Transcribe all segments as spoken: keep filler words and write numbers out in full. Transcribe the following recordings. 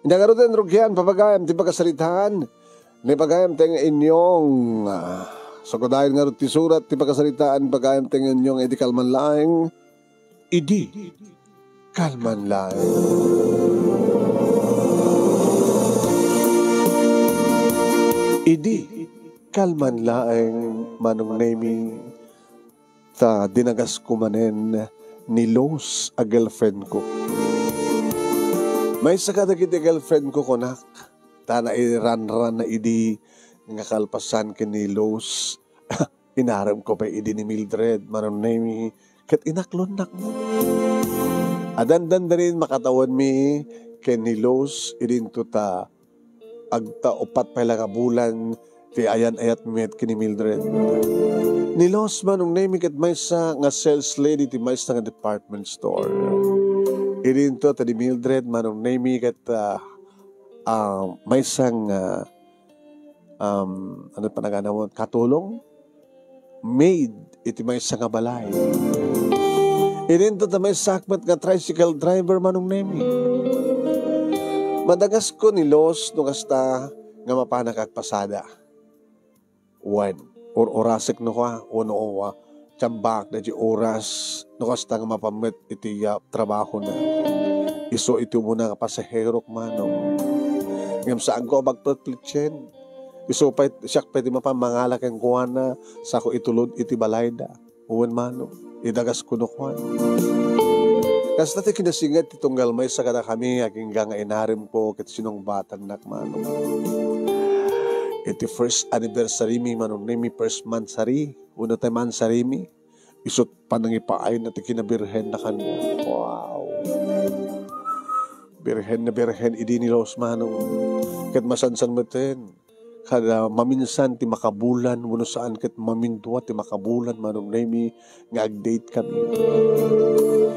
Ina ngarud, rugian, papagayam ti pakasaritaan. Ni pagayam ti inyong, ah, sukudayen ngarud ti surat ti pakasaritaan, pagayam ti inyong idi kalman laeng. Idi kalman laeng. Idi kalman laeng, Manong Nemi, ta dinagasko manen ni Luz a girlfriend ko. Maysa kadagiti girlfriend ko, kunak, ta nairanran na idi nga kalpasan ken ni Luz. Inarem ko pay idi ni Mildred, Manong Nemi, ket inaklonnak. Adandan da rin makatawenmi ken ni Luz, idinto ta agta upat pay la nga bulan ti ayan-ayat met ken ni Mildred. Ni Luz, Manong Nemi, ket maysa nga sales lady ti maysa nga department store. Idinto ta ni Mildred, Manong Nemi, ket, ah, ah, maysa nga, um, ano pa nagana mo, katulong? Maid iti maysa nga balay. Idinto ta maysa met nga tricycle driver, Manong Nemi. Madagasko ni Luz no kasta nga mapanak agpasada. Wen, ur-urasek no ka, wenno, ah, tiambaak daydi oras, no kasta nga mapan met iti, ah, trabahona. Isu iti umuna nga pasaherok, Manong. Ngem saanko a pagpletpletien. Isu pay, siak pay ti mapan mangala kenkuana, sako itulod iti balayda. Wen, Manong, idagasko no kuan. Kasta ti kinasinged ti tunggal maysa kadakami, agingga nga inarem ko ket sinungbatannak, Manong. Iti first anniversary mi, Manong Nemi, first monthsary, wenno ti monthsary mi, isut panangipaayna ti kinabirhenna kaniak. Wow! Birhen na birhen idi ni Luz, Manong. Ket masansan metten, kada maminsan ti makabulan, wenno saan ket mamindua ti makabulan, Manong Nemi, nga ag-date kami.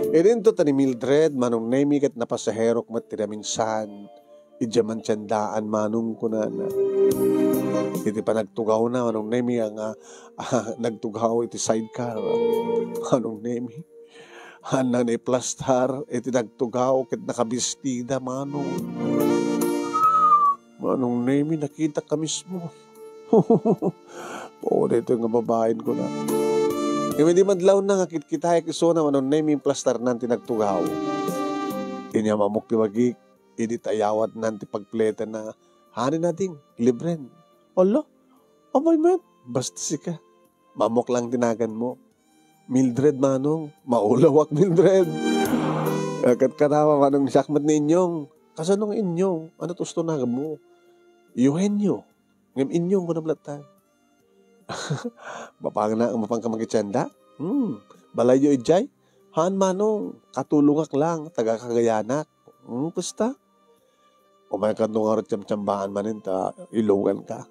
Idinto ta ni Mildred, Manong Nemi, ket napasaherok met ti naminsan. Idiay man ti andaan, Manong, kunana. Iti panagtugawna, Manong Nemi, nga, ah, nagtugaw iti sidecar, Manong Nemi. Haanna naiplastar iti nagtugaw ket nakabistida, Manong. Manong Nemi, nakitak ka mismo. Oo, daytoy nga babaen, kuna. Ngem idi madlawna nga kitkitaek isuna, Manong Nemi, implastarnan ti nagtugaw. Inya maamok ti bagik, idi tayawatnan ti pagpletanna. Haanna, ding, libren. Ala, apay met, basta sika. Maamok lang ti naganmo. Mildred, Manong, maulawak, Mildred. Eh, ket kanawa, Manong, siak met ni Inyong. Kasano nga Inyong? Ano ti usto naganmo? Eugenio. Ngem Inyong, kunam latta. Mapangna, mapanka makitienda? Hmm, balayyo idiay? Haan, Manong, katulongak lang, taga-Cagayanak. Hmm, kasta? Umayka no ngarud ti amtiambaan manen ta iluganka.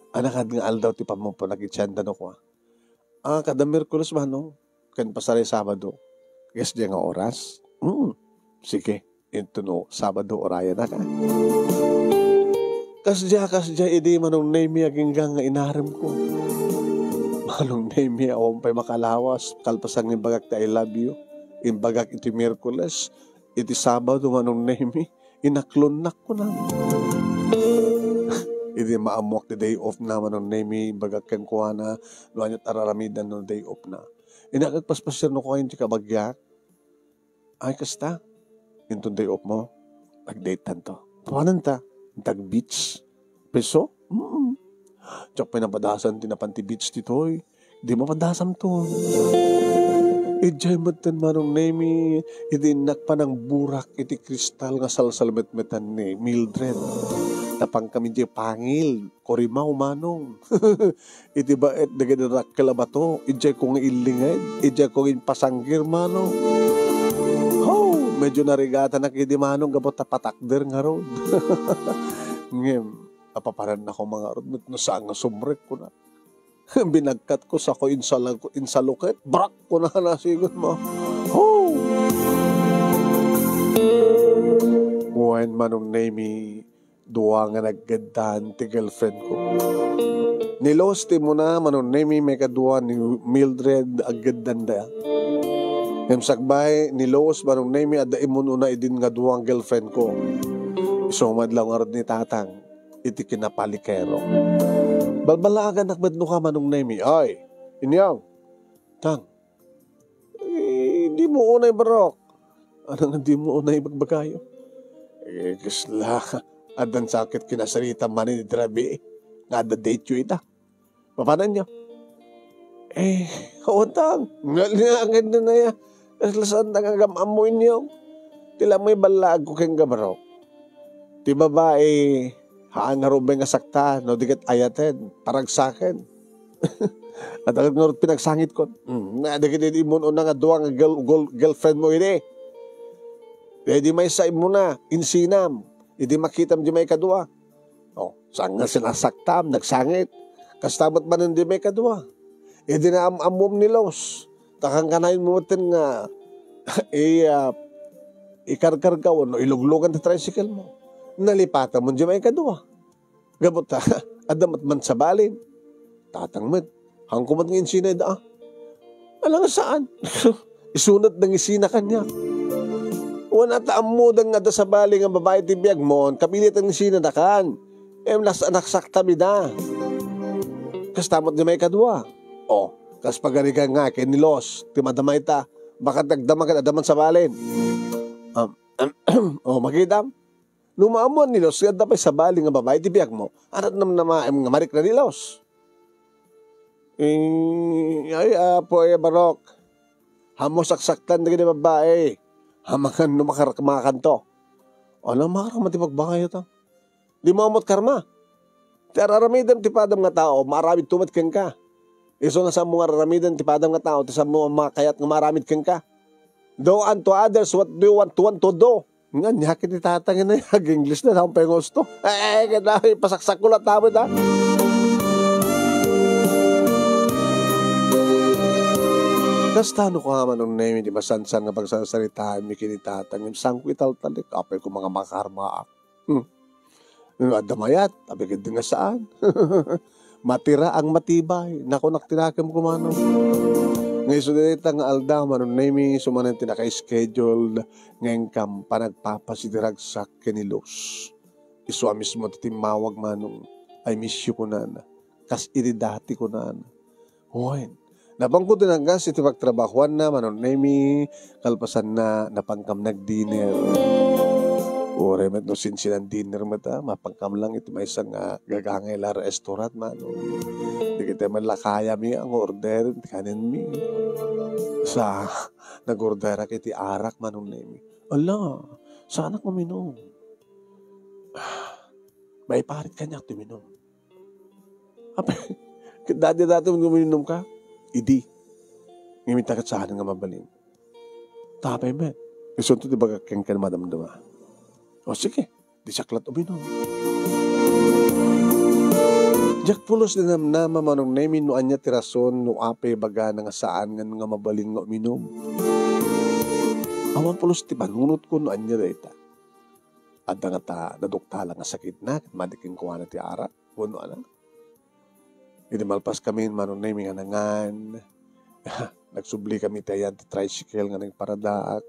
Ania kadi nga aldaw ti pammapanakitienda no kua? Ah, kada Miyerkules, Manong, ken pasaray Sabado. Kasdiay nga oras? Mm. Sige, intono Sabado, urayanak, ah. Kasdiay, kasdiay idi, Manong Nemi, agingga nga inarem ko. Manong Nemi, awan pay makalawas, kalpasan nga imbagak ti I love you. Imbagak iti Miyerkules, iti Sabado, Manong Nemi, inaklonnak, kunam. Idi maammoak ti day off na, Manong Nemi, imbagak kenkuana no aniat a ar-aramidan no day off na. Inak agpaspasiar no kuan ti kabagiak. Ay, kasta? Inton day off mo, nag-date-anto. Papananta? Tag-beach. Peso? Mm. Diak pay napadasan ti napan ti beach ditoy. Di mapadasamton. Idiay metten, Manong Nemi, idi innak panangburak iti kristal nga salsalmetmetan ni Mildred. Napankami idiay pangil, Corimao, Manong. Iti baet dagiti dakkel a bato, idiay ko nga illinged, idiay ko nga impasanggir, Manong. Ho, medyo narigatanak idi, Manong, gapu ta patakder ngarud. Ngem, napaparannak ko mangarud, met no saan nga sumrek, kuna. Binagkatko, sako insalag-, insaluket. Brak! Kunana, sigun mo. Ho! Wen, Manong Nemi, dua nga naggeddan ti girlfriend ko. Ni Luz ti immuna, Manong Nemi, maikadua ni Mildred aggeddanda. Ngem sakbay, ni Luz, Manong Nemi, adda immun-una idin nga dua nga girlfriend ko. Isu met laeng ngarud ni Tatang iti kinapalikero. Balbalaaganak met no ka, Manong Nemi. Oy, Inyong! Tang, eh, dimo unay barok. Ania nga dimo unay ibagbagayo? Eh, kasla, addan sakit kinasarita manen iti rabii nga adda date-yo ita. Papananyo? Eh, utang. Nga, nga, nga, nga, nga, kasla saan nga agam-ammo, Inyong? Ti la met ballaagko kenka, barok. Ti babai, haan ngarud nga sakta, no di ket ayaten, paragsaken. Adda ket ngarud pinagsangitkon. Hmm, na, dagiti immun-una nga dua nga girl-, girl-, girlfriend mo idi. Daydi maysa immuna, insinam. Idi makitam di maikadua. Oh, saan nga sinasaktam, nagsangit. Kasta met manen di maikadua. Idi naam-ammom ni Los, ta kankanayon mo metten nga i-, ah, ikarkarga wenno iluglugan ti tricycle mo. Nalipatan mo di maikadua. Gapu ta, adda met man sabalin. Tatang met, haanko met nga insina ida, ah. Ala nga saan? Isunat dang isina kaniak. Wen ta ammoda nga adda sabali nga babai ti biagmo, kapilit nga insinada kan. Em, nas-, naksaktam ida. Kasta met di maikadua. Oh, kas pagarigan nga ken ni Los, ti madama ita, baka ti agdama ket adda man sabalin. Um, oh, makitam? No maammoan ni Los nga adda pay sabali nga babai ti biagmo, ania ti namnamaem nga marikna ni Los? Eh, ay, apo, ay, barok. Haanmo saksaktan dagiti babbai. Amangan no makarkamakanto. Ala, makarama ti bagbagayo ta. Dimo ammo karma. Ti ar-aramidem ti padam nga tao, maaramidto met kenka. Isu nga saanmo nga ar-aramiden ti padam nga tao, ti saanmo a makayat nga maaramid kenka. Do unto others what do you want to, want to do. Nga, ania ket ni Tatang nga ag-English na, saan pay nga gusto? Eh, eh, kaya ipasaksakko latta met, ha? Kasta no ka, Manong Nemi, ti masansan nga pagsarsaritaanmi ken ni Tatang, saanko italtalek, apay ko nga makarmaak. Hmm. No adda mayat, apay ket di nga saan. Matira ang matibay. Nakunak ti nakemko, Manong. Nga isu dayta nga aldaw, Manong Nemi, isu manen ti naka-schedule nga inkam panagpapas iti ragsak ken ni Los. Isu a mismo ti timmawag, Manong. "I miss you," kunana. Kas iti dati, kunana. Wen, napanko ti naggas iti pagtrabahoanna, Manong Nemi, kalpasanna, napankam nag-dinner. Uray met no sinsinan-dinner met, a, mapankam lang iti maysa nga gagangay la restaurant, Manong. Dagitoy met la kayami nga order ti kanenmi. Sa, nag-orderak iti arak, Manong Nemi. Ala, saanak uminom. Maiparit kaniak ti uminom. Apay, ket dati-dati met nga uminom ka? Idi. Ngem ita ket saan nga mabalin. Ta apay met? Isunto ti bagak kenka, madamdama. O sige, di siak lat uminom. Diak pulos ti namnama, Manong Nemi, no ania ti rason no apay ibagana nga saan nga, nga mabalin nga uminom. Awan pulos ti panunotko no ania dayta. Adda ngata naduktalan nga sakitna, ket madi kenkuana ti arak, wenno ania. Idi malpaskami, Manong Nemi, nga nangan, nagsublikamin iti ayan ti tricycle nga nagparadaak.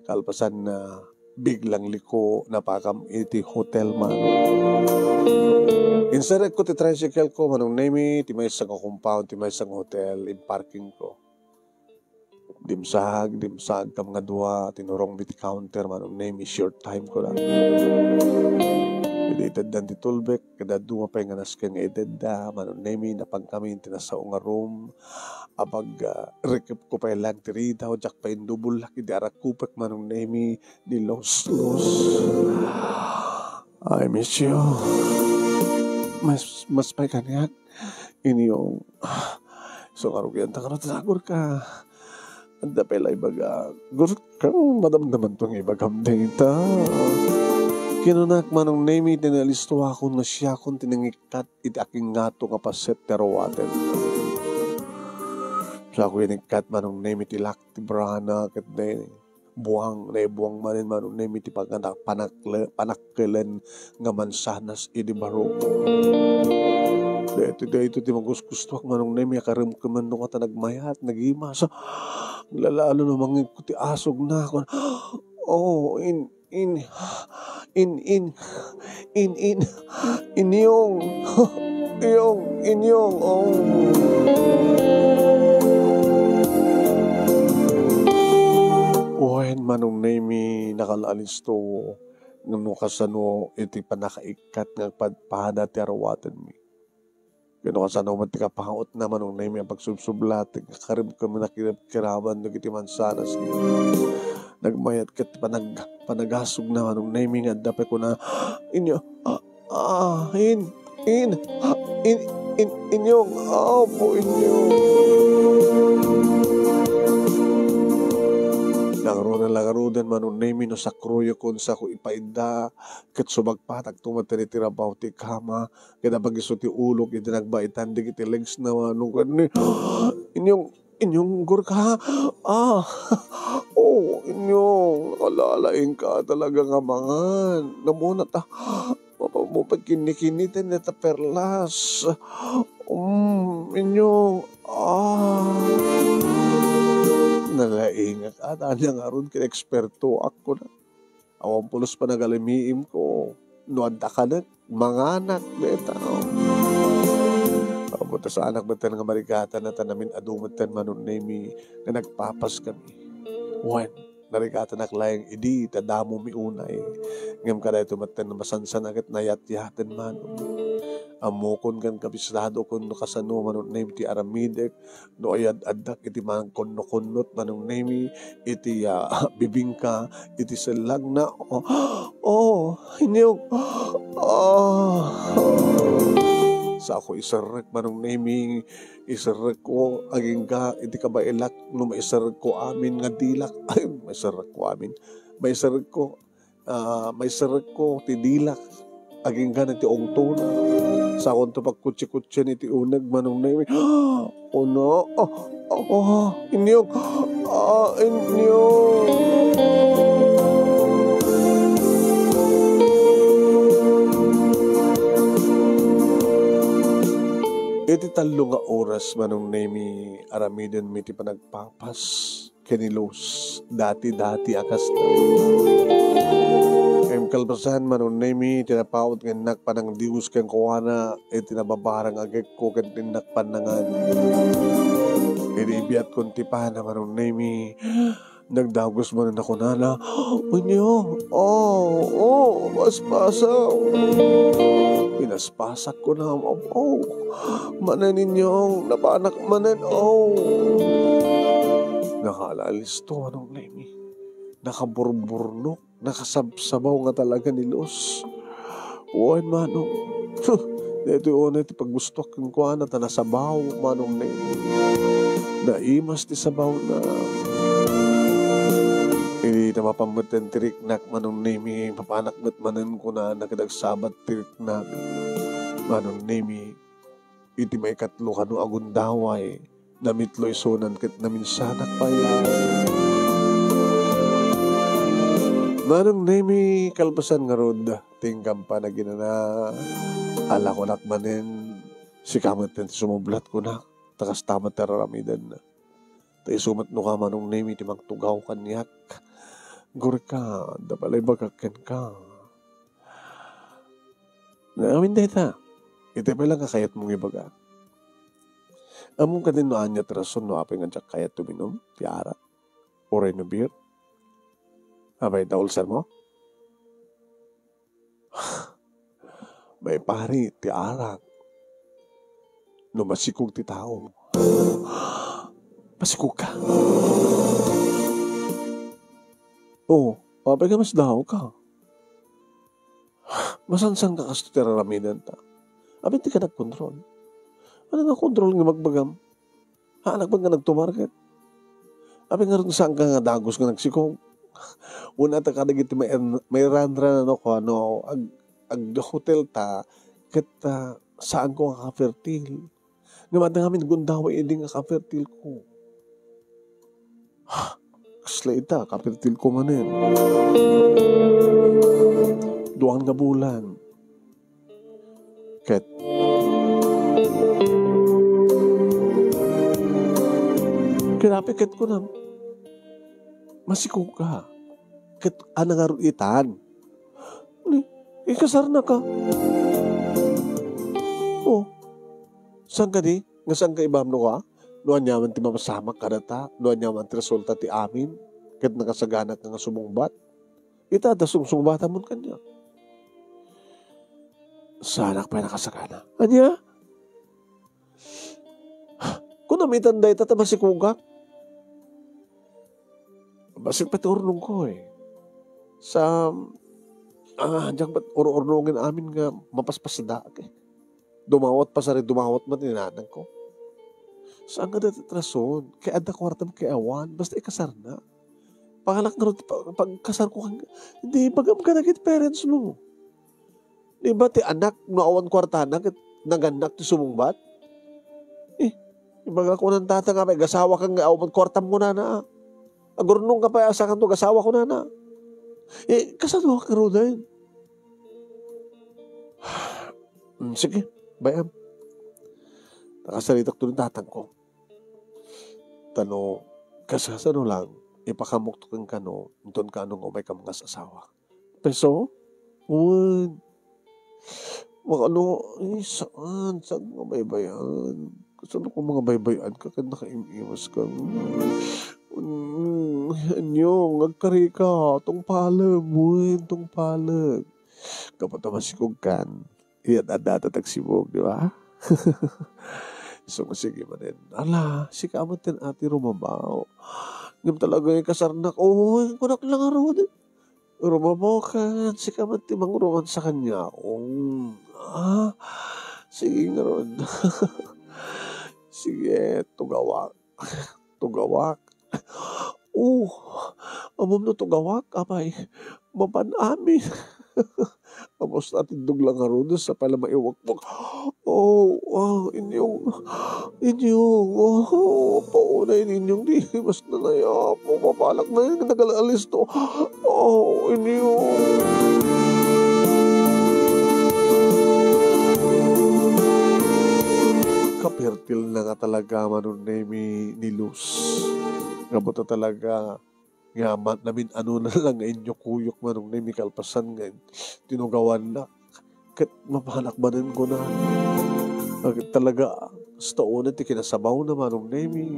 Kalpasanna, biglang liko, napakam iti hotel, Manong. Inserekko ti tricycle ko, Manong Nemi, ti maysa nga compound, ti maysa nga hotel, imparkingko. Dimsag, dimsagkam nga dua, tinurongmi ti counter, Manong Nemi, short time ko la. Idi iteddan ti tulbek, ket dadduma pay nga nasken nga itedda, Manong Nemi, napangkami iti nasao nga room. Apag, ah, rikepko pay laeng ti ridaw, diak pay indubullak idi arakkupek, Manong Nemi, ni Los, Los. I miss you. Mas, mas pay kaniak. Inyong, so, karugian ta kano ti nagurka. Adda pay la ibaga. Gurka, madamdaman to nga ibagam dayta. Kinunak, Manong Nemi, ti nalistuakon nga siakon ti nangikkat iti akingato nga paset ti aruaten. Sa ko inikkat, Manong Nemi, ti lak ti brana, ket ne, buang, naibuang manen, Manong Nemi, ti pagana-, panakle-, panakkelen nga mansanas idi barok. Daytoy, daytoy ti magusgustuak, Manong Nemi, a karemkemen no kata nagmayat, nagimas. Aglalalo no mangngegko ti asogna. Kun-, oh, in-, in-, In, in, in, in, inyong, iyong, inyong, oh. Wen, Manong Nemi, nakalaalisto, no kasano iti pannakaikkat nga agpadpada ti aruatenmi. Ken no kasano met ti kapautna, Manong Nemi, a pagsubsublat, ti kakarem ken nakirabkiraban dagiti mansanas. Nagmayat ket panag-, panagasugna, Manong Nemi, nga adda pay kuna, "Inyo, ah, ah, in, in, ah, in, in, inyong, apo, inyong." Nangruna la ngaruden, Manong Nemi, no sakroyokon, sako ipaidda, ket sumagpatakto met iti rabaw ti kama, ket apag isu ti ulok iti nagbaitan dagiti legs na manong ket ni, "Inyong, inyong, Gorka? Ah, oh, inyong, nakalalaing ka talaga nga mangan. Namuna ta, mapa-, mapagkinnikiniten dita perlas. Um, inyong, ah." Nalaingak ata niya ngarud ket ekspertoak kuna. Awan pulos panagalimiimko. No adda kanek, manganak dayta. Apo, ta saanak metten nga marigatana ta namin-adu metten, Manong Nemi, nga nagpapas kami. Wen, narigatanak laeng idi ta damomi unay. Ngem kadayto metten a masansan ket nayatyaten, Manong. Ammokon ken kabisado ken no kasano, Manong Nemi, ti aramidek no ayad-addak iti mangkonnokonno, Manong Nemi, iti, ah, bibingka, iti sellagna. Oh, oh, inyong, ah. Sako iserrek, Manong Nemi, iserrekko, agingga iti kabaelak, no maiserrekko amin nga dilak. Ay, maiserrekko amin. Maiserrekko, ah, maiserrekko ti dilak. Agingga na ti ungtona. Sakonto pagkutsi-kutsian iti uneg, Manong Nemi. Ono? Ah, ah, ah, inyong. Ah, inyong. Iti tallo nga oras, Manong Nemi, aramidenmi ti panagpapas ken ni Luz, dati-dati a kasta. Ngem kalpasan, Manong Nemi, ti napaut nga innak panangdios kenkuana iti nababarang a gekko ken innak pannangan. Idi ibiatkon ti pana, Manong Nemi, nagdagus manen a kunana, "Wenyo, oh, oh, paspasaw." Pinaspasak ko na, oh, manen inyong napanak manen, oh. Nakaalalisto, Manong Nemi. Nakaburburnok, nakasabsabaw nga talaga ni Luz. Wen, Manong. Daytoy unay ti paggustuak kenkuana ta nasabaw, Manong Nemi. Naimas ti sabawna. Idi ta mapan metten ti riknak, Manong Nemi, mapanak met manen kunana ket agsabat ti riknak. Manong Nemi, iti maikatlo kano a gundaway, namitlo isunan ket naminsanak pay. Manong Nemi, kalpasan ngarud, ti inggam panaginana, alakonak manen, sika met ti sumublat kunak, ta kasta met ti araramidenna. Ta isu met no ka, Manong Nemi, ti mangtugaw kaniak. Gorka, adda pay la ibagak kenka. Amin dayta, iti pay la nga kayatmo nga ibaga. Ammom kadi no ania ti rason no apay nga diak kayat uminum ti arak? Uray no beer? Apay ta ulsermo? Maipari ti arak no masikog ti tao. Masikog ka? Oo, apay nga masdaaw ka? Masansan ka kasto ti araramidenta. Apay ti ka nagkontrol? Ano nga kontrol nga magbagam? Anak met nga nagtumar ket. Apay ngarud, saan ka nga dagus nga nagsikog? Una ta kadagiti mair-, mairanran ano, kano, ag-, ag-hotel ta, ket, ah, saan ko nga kafertil. Nga madda ngamin gundaway idi nga kafertil ko. Kasla ita, kafertil ko manen. Duan nga bulan. Ket, ket apay ket kunam, masikog ka. Ket ano ngarud itan? Ni, ikasarnaka. Oh, saan kadi? Nga saan ka ibamno ka? No aniaman ti mapasamak kadata, no aniaman ti resulta ti amin, ket nakasagana ka nga sumungbat. Ita, adda sungsungbatamon kaniak. Saanak pay nakasagana. Ania? Kunam itan dayta ta masikugak. Bassit pay ti urnongko, eh. Sa, ah, diak met ur-urnongen amin nga mapaspasdak, eh. Dumawat pa sari, dumawat met ni nanangko. Saan nga dati rason? Kay adda kuartam kay awan, basta ikasarna. Pangalak ngarud ti pa-, pagkasarko kan-, hindi, ibagam kadagiti parents mo. Di ba ti anak, no awan kuartana, ket nagannak ti sumungbat? Eh, ibaga ko nan tata nga, "May gasawa ka nga awan kuartam," kunana. "Agurnong ka pa, asa kanto gasawa," kunana. Eh, kasano ka karudayan? Hmm, sige, bay-am. Nakasaritak to ni tatangko. Tano, kasasano lang, ipakamok to ken kano, inton kano nga umay ka nga asawa. Peso? Wen. Makano, eh, saan? Saan nga baybayan? Kasano ko mga baybayan ka ken nakaim-imas ka? Mm, Inyong, agkari ka. Tungpalem, wen, tungpalem. Kapag tamasikog kan, iyat adda ta tagsibog, di ba? So, sige manen. Ala, sika met ten ati rumabaw. Ngem talaga ikasarnak. Oo, kunak lang arod. Rumabaw ka, sika met ti mangromansa kaniak. Ah, sige ngarud. Sige, tugawak. Tugawak. Oh, ammom no tugawak, apay, mapan amin. Tapos natindog lang ngarud, sa pala maiwagpag. Oh, ah, Inyong, Inyong, oh, paunay ni Inyong, di, mas nanay apo, papalak na yung nagalalis to. Oh, Inyong. Kapirtil na nga talaga, Manong Nemi, ni Luz. Nga buta talaga, nga ma-, namin-ano na lang nga inyukuyok, Manong Nemi, kalpasan nga tinugawannak. Ket mapanak manen ko na. Ket talaga, hasta unay ti kinasabaw na, Manong Nemi.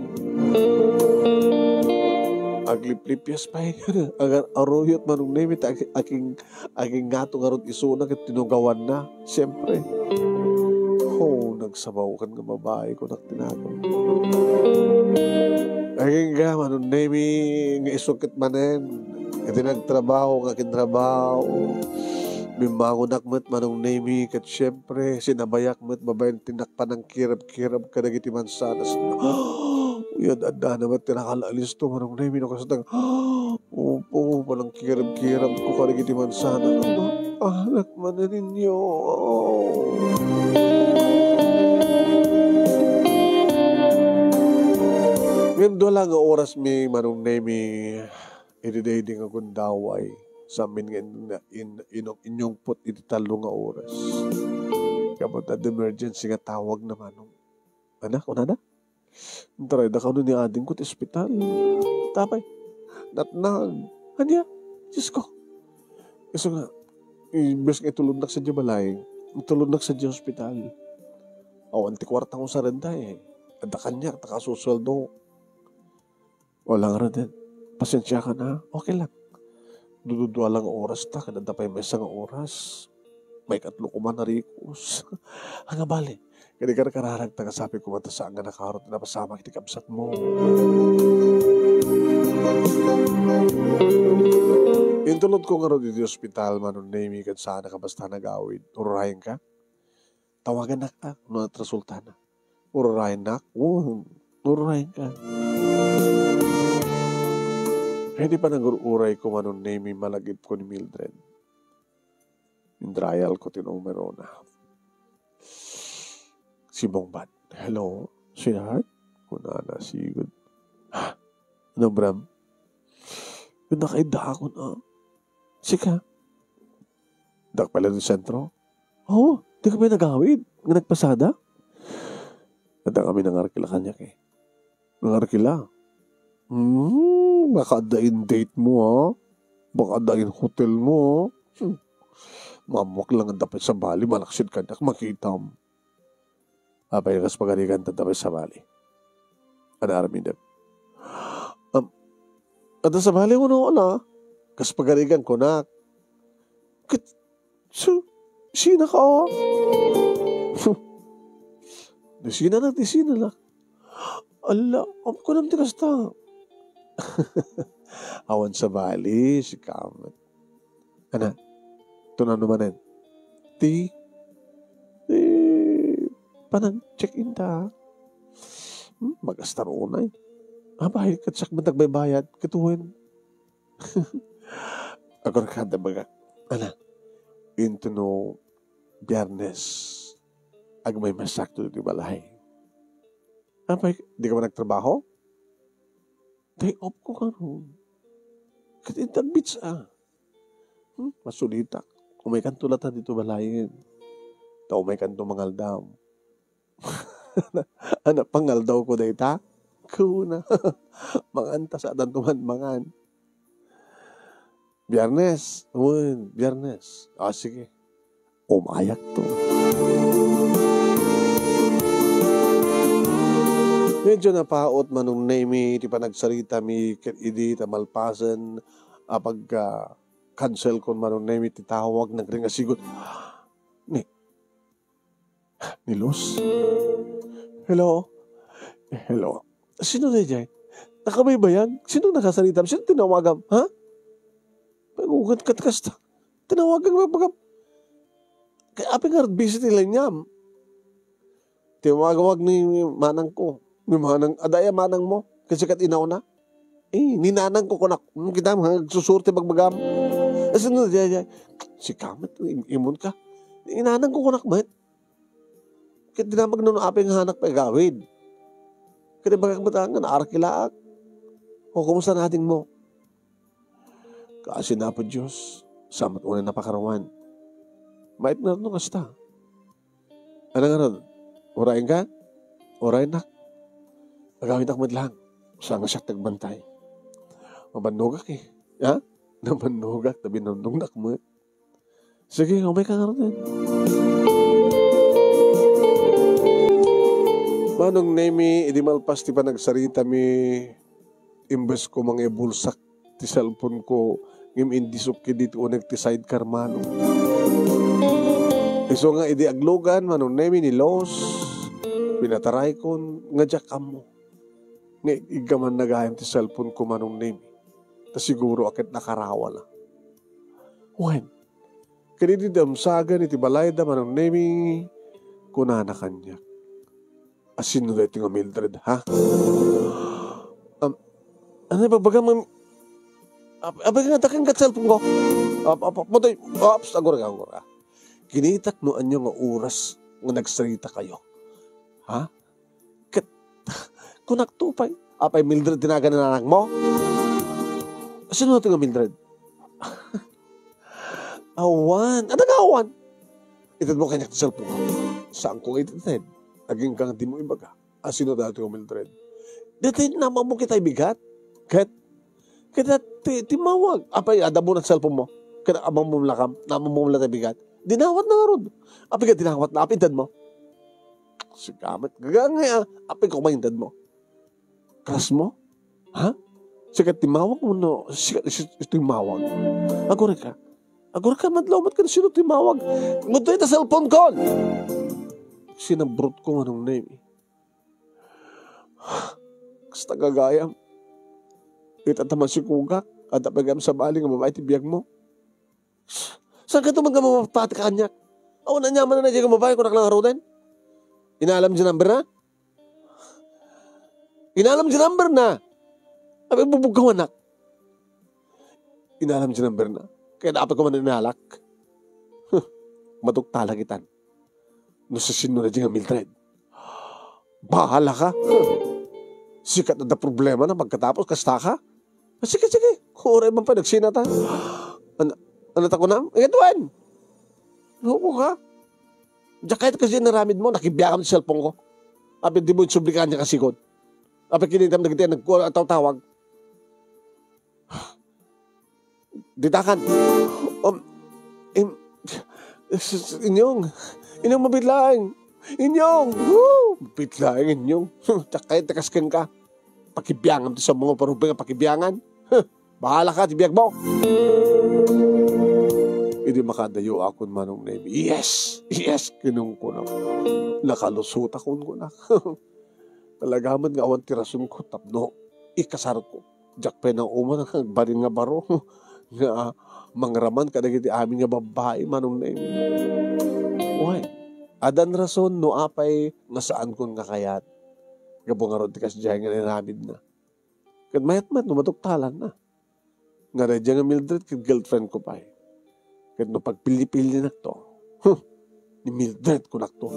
Agliplipias pay. Agar-, aruyot, Manong Nemi, ta ag-, aging-, agingngato ngarud isuna ket tinugawanna. Siyempre. Oh, nagsabaw kan nga babai, kunak ti nato. Agingga, Manong Nemi, nga isu ket manen. Iti nagtrabaho nga kintrabaho. Bimmangonak met, Manong Nemi, ket siyempre, sinabayak met babaen ti nak-, panangkirab-kirab kadagiti mansanas. Uyad addana met ti nakalalis to, Manong Nemi, no kasta nga, opo, panangkirab-kirab ko kadagiti mansanas. Anak manen ninyo. Ngem dua la nga oras mi, Manong Nemi, iti daydi nga gundaway. Samin nga in-, in-, inum-, inyungpot iti tallo nga oras. Kabat adda emergency nga tawag na, Manong. Anak, kunana? Intarayda kano ni adingko ti ospital. Tapay, natnag. Ania? Diyos ko. Isu nga, imbes nga itulodnak sadiay balay, itulodnak sadiay ospital. Awan ti kuarta ko sa renta, eh. Adda kaniak, ta kasusueldo. Wala nga renta. Pasensiakan, ha? Okay lang. Dududua lang nga oras ta, ket adda pay maysa nga oras. Maikatlo ko man a rikos. Ania bale, kadi karkararag ta nga sapay ko man ta saan nga nakarot ti napasamak iti kabsatmo. Intulod ko ngarud iti ospital, Manong Nemi, ket saan a kabasta nagawid. Ururayen ka? Tawagan nak, ah, no ania ti resultana. Ururayen nak? Oo, ururayen ka. Iti panangur-uray ko, Manong Nemi, malagip ko ni Mildred. Intrial ko ti numerona. Simmungbat. "Hello, sweetheart?" kunana sigud. "Ha? Ano, Bram?" "Nakaidda akon, ah." "Sika?" "Diak pay laeng ti sentro." "Oo, dika pay nagawid nga nagpasada?" Adda kami nangarkila kaniak, eh. Nangarkila. Hmm, baka adda in date mo, ha? Baka adda in hotel mo, ha? Hmm. Maammoak laeng adda pay sabali, malaksid kaniak, makitam. Apay, kas pagarigan, adda pay sabali. Ania aramidem? Am, adda sabali wenno ania? Kas pagarigan, kunak. Ket, su-, sina ka, a? Di sina na, di sina na. Ala, am, kunam ti kasta. Awan sabali, sika met. Ania, tunaw manen. Ti, eh, panag-check-in ta. Hmm, magastar unay. Abay, ket siak met agbaybayad, ket wen. Aguray ka, adda bagak. Ania, intono Biernes, agmaymaysaak ditoy balay. Apay, di ka man nagtrabaho? Day off ko karon. Ket intan beach, a. Hmm, masulitak. Umaykanto latta ditoy balayen. Ta umaykanto mangaldaw. Ania, pangaldaw ko dayta? Kuna. Manganta sa adanto man mangan. Biernes. Wen, Biernes. A, sige. Umayakto. Medyo napaut, Manong Nemi, ti panagsaritami ket idi ta malpasen a pagka-cancel kon, Manong Nemi, ti tawag, nagring a sigud. Ni, ni Luz? Hello? Hello? Sino daydiay? Nakabaybayag? Sino nakasaritam? Sino tinawagam? Ha? Pagugat kat kasta. Tinawagak, bagam. Kay apay ngarud busy ti linyam? Tinawagak ni manang ko. Ni manang, adda aya manang mo? Ket sika ti inawna. Eh, ni nanang ko kunak, hmm, kita, ha, agsusurti bagbagam. Sino daydiay? Sika met, im-, imon ka. Ni nanang ko kunak met. Ket dinamag no apay nga hanak pay agawid. Ket ibagak met nga naarak ilaak. O, kumusta nadingmo? Kaasi na, Apo Dios, saan met unay napakaruan. Maitna no kasta. Ania ngarud? Urayenka? Urayennak. Agawidak met laeng. Saan nga siak ti agbantay? Mabannogak, eh. Ha? Nabannogak, ta binannognak met. Sige, umayka ngaruden. Manong Nemi, idi malpas ti panagsaritami, imbes ko mangibulsak ti cellphone ko, ngem indisok ketdi ti uneg ti sidecar, Manong. Isu nga idi aglugan, Manong Nemi, ni Luz, pinataraykon nga diak ammo. Nga iggamanna gayam ti cellphone ko, Manong Nemi. Ta siguro a ket nakarawana. Wen, ket idi damsagen iti balayda, Manong Nemi, kunana kaniak, "A, sino daytoy nga Mildred, ha?" Am, ania, ibagbaga, mam-, ap-, apay nga, daken kat cellphone ko. Ap-, ap-, ap-, matoy, ops, agurga, agurga. Kinitak no ania nga oras nga nagsaritakayo. Ha? Ket, kunakto pay, "Apay Mildred ti nagan ni nanangmo?" "Sino ti nga Mildred?" "Awan. Adda nga awan?" "Itedmo kaniak ti cellphone." "Saanko nga ited. Agingga nga dimo ibaga. A, sino daytoy nga Mildred?" "Daytoy namammo ketdi bigat. Ket, ket ti, timmawag. Apay, adda mo na cellphone mo? Ket amammo lakam, namammo la tay bigat." Dinawatna ngarud. "Apay nga dinawatna? Apay intedmo?" "Sika met, gaga nga, apay ko maintedmo? Crush mo? Ha? Sika timmawag wenno sika, si, si timmawag? Agurayka. Agurayka, madlaw met ken sino timmawag. Ngudtoy ta cellphone ko." Sinabrot ko, Manong Nemi. Kasta gagayam. Ita ta masikugak, adda pay gayam sabali nga babai ti biagmo. Saanka man nga mapati kaniak? Awan aniaman a daydiay nga babai, kunak la ngaruden. Inaalam ti number na? Inaalam ti number na? Apay bubugkawanak? Inaalam ti number na? Kaya dapat ko man inalak. Huh, maduktalak itan. No sasino na di nga Mildred? Bahala ka. Huh. Sika ti adda problema na pagkatapos, kasta ka? Ah, sige, sige. Uray man pay, nagsina ta. An-, ania ta kunam? Ingat wen! Loko ka? Diak kayat kasdi inaramid mo, nakibiagam ti cellphone ko. Apay dimo insubli kaniak a sigud. Apay kinitam dagiti nagku-, tawtawag. Ditakan. Um, im-, Inyong, inyong mabit laeng. Inyong, woo! Mabit laeng, inyong. Diak kayat ti kas kenka. Pakibiangam ti saomo nga parubeng a pakibiangan. Huh! Bahalaka ti biagmo. Idi makadayoakon, Manong Nemi, "Yes! Yes!" kinunkunak. "Nakalusotakon," kunak. Talaga met nga awan ti rasonko tapno ikasarko. Diak pay nauman nga agbalin nga baro nga mangraman kadagiti amin nga babbai, Manong Nemi. Wen, addan rason no apay nga saankon nga kayat. Gapu ngarud ti kasdiay nga inaramidna. Ket mayat met no maduktalanna. Nga daydiay nga Mildred ket girlfriendko pay. Ket no pagpilli-pillinakto, huh, ni Mildred kunakto.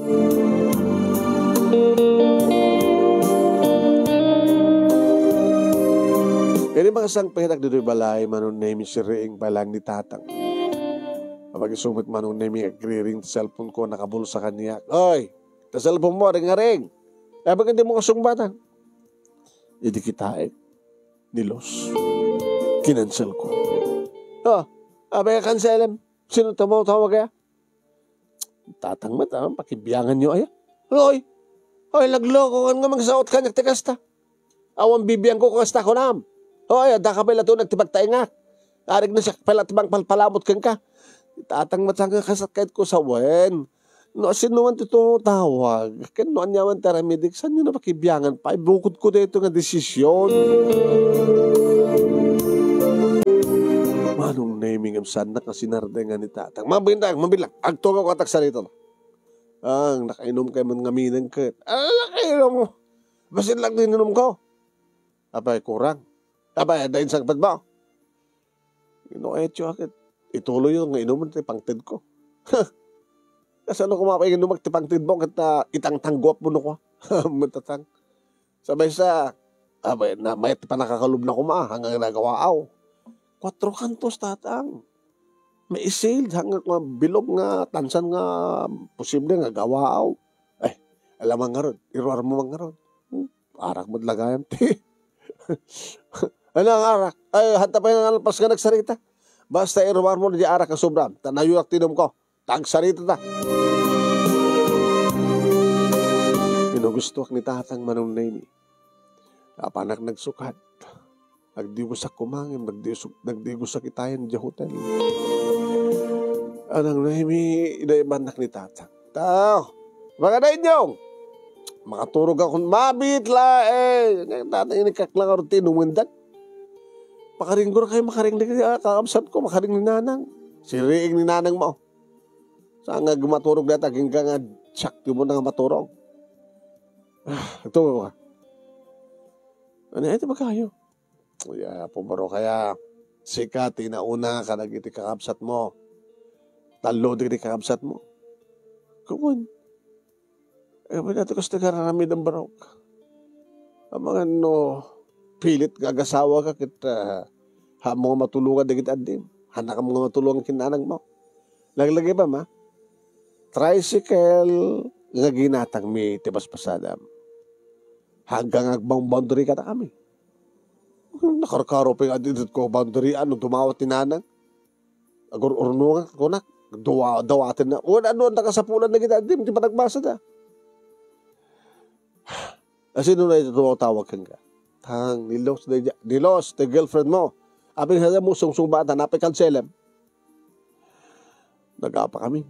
Idi makasangpetak ditoy balay, Manong Nemi, sirriing pay laeng ni Tatang. Apag-isu met, Manong Nemi, agriring ti cellphone-ko, nakabulsa kaniak. "Oy, ta cellphone-mo, ringaring. Apay ket dimo kasungbatan?" Idi kitaek, ni Los. Kinanselko. "Ah, apay nga kanselem? Sino ti tumawag aya?" "Tatang met, ah, pakibianganyo aya." "Oy! Oy, nagloko nga mangsaot kaniak ti kasta. Awan bibiangko kasta kunam. Oy, addaka pay latta ti pagtaengak. Arik na siak pay latta ti mangpalpalamut kenka. Tatang met nga kasat kayatko sawen. No asino man ti tumawag, ken no ania man ti aramidik, saanyo na pakibiangan pay? Bukodko daytoy nga desisyon." Manong Nemi ngem saannak nga sinardeng ni Tatang. "Mabilang, mabilang. Agtugawka ta agsarita." "Ang, nakainom kay man ngamin ket." "Ah, nakainom mo? Basin lang ininumko." "Apay, kurang? Apay, adda insangpetmo?" "No etyo, ket ituloyyo nga inumen ti pangtedko." "Kasano koma pay nga inumek ti pangtedmo ket, ah, itangtangguapmo no kua?" Matatang. Sa maysa, apay, na, mayat ti pannakakalubna koma, hanggang nagawaaw. Kuatro kantos, Tatang. Maisil, hanggang koma bilog nga tansan nga posible nga gawaaw. Ay, alam man ngarud, iruarmo man ngarud. Hmm, arak met la gayam ti. Ano ang arak? Ay, hanta pay nga nalpas nga nagsarita. Basta iruarmo di arak a sobra. Ta nayonak ti inumko. Ta agsarita ta. Pinugustoak ni Tatang, Manong Nemi. Apanak nagsukat. Nagdibusak koma ngem nagdisu-, nagdibusak itayan idiay hotel. Manong Nemi, inaybannak ni Tatang. Tao, magana inyong! Makaturog ako, mabit laeng! Tatang, inikak lang arod ti inumendak. Makaringgor kayo, makaring ni kakabsat ko, makaring ni Nanang. Siriing ni Nanang mo. Saan nga gumaturog dayta, agingga nga siak ti umuna nga maturog. Ah, ito ka. Ano, ito ba kayo? Ya, pumaro kaya, sika ti nauna kadagiti kakabsat mo. Tallo dagiti kakabsat mo. Kuman. Eh, pwede natin gusto nga raramid ang barok. Amangan no, pilit nga agasawa ka, ket, ah, ha mo nga matulungan dagiti addim. Hanakam nga matulungan kinanang mo. Laglagipa, ma, tricycle nga ginatang mi ti paspasadam. Hanggang agbang-boundary ka na kami. Nakarkaro pa nga dito ko boundary, ano, dumawa ti nanang. Agur-urnungan ko na. Dawa-, dawaten na. Wala, ano, ang nakasapulan na kita. Di, di pa nagbasa na. Asino na ito tumawag ka nga? Tang, ni Los, ni, ni Los, ti girlfriend mo. Apay nga mo sungsung bata, napay kanselem. Nagapa kami.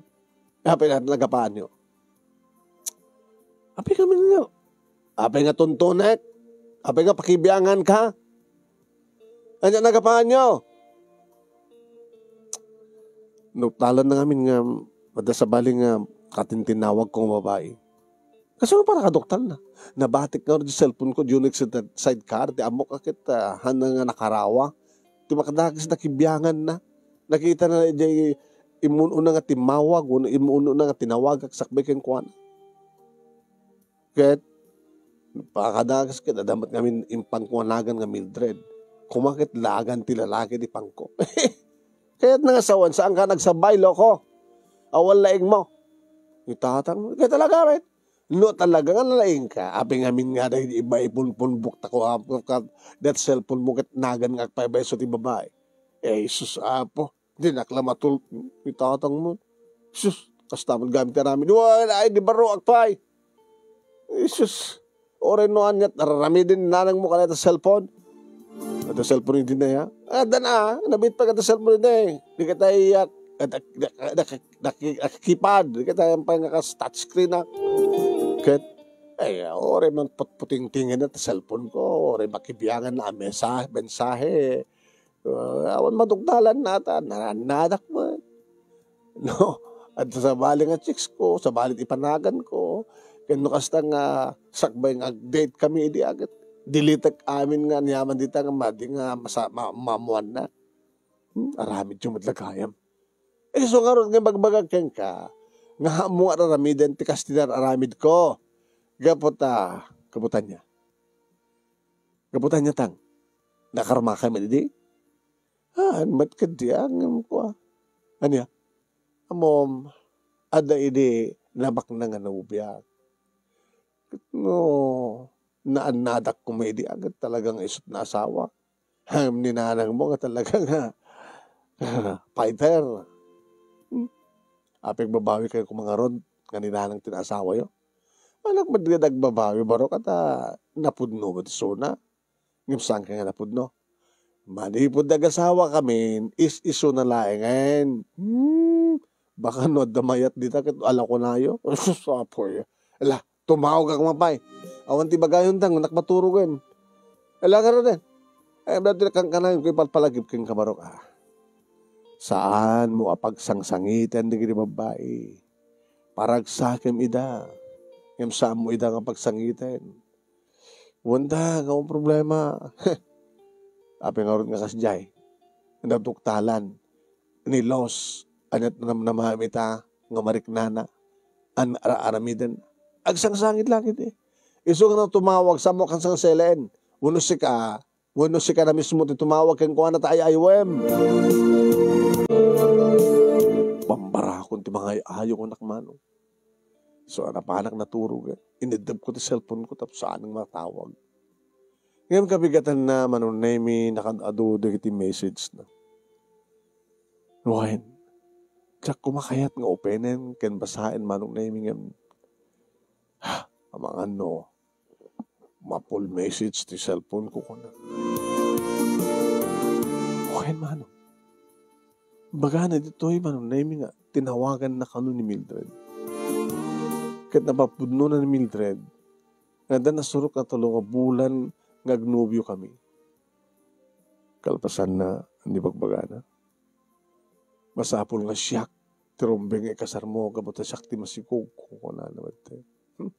Apay nga nagapaanyo. Apay kami nga. Apay nga tuntunek. Apay nga pakibiangan ka. Anya nagapaanyo. Nuktalan na ngamin nga, madasabali nga katintinawag kong babae. Kasi mo para kaduktal na. Nabatik nga di cellphone ko, di sidecar, di amok akit, ah, hana nga nakarawa. Ti makadakis na kibiangan na. Nakita na di imun-una nga timawag, wano imun-una nga tinawag, sakbay ken kuan. Ket, pakadakas ket, adamat ngamin impangkuanagan nga Mildred. Kumaket lagan ti lalaki di pangko. Kayat na nga sawan, saan ka nagsabay, loko? Awan laing mo. Itatang, kaya talaga, met. No talaga nga nalaing ka, apay ngamin nga dagiti iba ipunpunbok tako, apo, ka, that cellphone mo ket nagan nga agpaybayso ti babae. Eh, Jesus, apo, di nakla matul-, itatang mo. Sus, kasta met gayam ti aramid. Wala, ay, di baro, agpay. Ay, sus. Uray no aniat, araramiden nanangmo kanita cellphone. Ita cellphone idi na ya. Ah, dan, ah, nabit pa kata cellphone idi. Di kita iyak. Dak-, dak-, dak-, dak-, dak-, keypad. Di kita yang pay nga kas touchscreen, ah. Ket, ay, uray man putputingtingen ta cellphone ko. Uray makibiangan na mensahe, mensahe. Ah, awan madukdalan nata, narannadak met. No, adda sabali nga chicks ko, sabali ti panagan ko. Ken no kasta nga sakbay nga ag-date kami idi aget, deletek amin nga aniaman dita nga madi nga masa-, ma-, maammoanna. Hmm, aramidyo met la gayam. Isu ngarud nga ibagbagak kenka, nga ammo nga ar-aramiden ti kas ti ar-aramidko. Gapu ta, gapu ta ania? Gapu ta ania tang? Nakarmakam idi? Haan met ketdi, ngem kua. Ania? Ammom, adda idi nabaknang a nobiak. Ket no naannadak koma idi, aget talaga nga isut' nga asawa. Ngem ni nanangmo nga talaga nga fighter. Hmm. Apay, agbabawi kayo koma ngarud nga ni nanang ti naasawayo? Anak, met nga agbabawi, baro, ket napudno met isuna. Ngem saan ka nga napudno? Manipud nagasawa kamin, is-isuna laengen. Hmm, baka no adda mayat dita ket alakonayo. Sus, apoy. Ala, tumawag ka koma pay. Awan ti bagayon ta, ngem nakmaturogen. Ala, ngaruden. Ay, berardi, kankanayon ko ipalpalagip kenka, barok, ah. Saanmo a pagsangsangiten dagiti babbai. Paragsakem ida, ngem saanmo ida nga pagsangiten. Wen ta nga awan problema. Apay ngarud nga kasdiay? Naduktalan ni Los, aniat namnamaem ita nga mariknana, an-, ara-, aramiden. Agsangsangit la ketdi. Isu nga no tumawag, saanmo a kansangseleen. Wenno sika, wenno sika na mismo ti tumawag kenkuana ta ay-aywem. Bambarakon ti mangay-ayo, kunak, Manong. So, a napanak naturog, eh. Ineddebko ti cellphone ko tapno saan nga matawag. Ngem kabigatanna, Manong Nemy, nakaad-adu dagiti message na. Wen, diak koma kayat nga openen ken basaen, Manong Nemy, ngem, ha, amangan no, ma-full message ti cellphone ko, kuna. Wen, Manong. Bagana ditoy, Manong Nemy, nga tinawaganna kano ni Mildred. Ket napapudnona ni Mildred nga adda nasurok a tulo nga bulan nga agnobiokami. Kalpasanna, ania ibagbagana? Masapul nga siak ti rumbeng nga ikasarmo gapu ta siak ti masikog, kunana met. Hmm.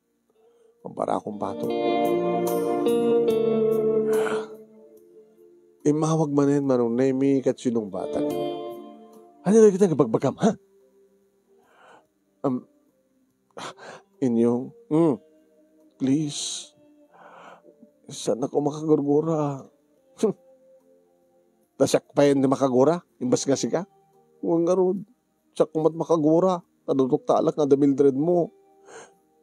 Mabara akong bato. Immawag manen Manong Nemy ket sinungbatak. Ania dagita nga ibagbagam, ha? Um, Inyong, mm, please. Saan ako makagurgura? Ta siak pay ti makagura, imbes nga sika. Wen ngarud, siak met makagura. Naduktalak nga adda Mildred mo.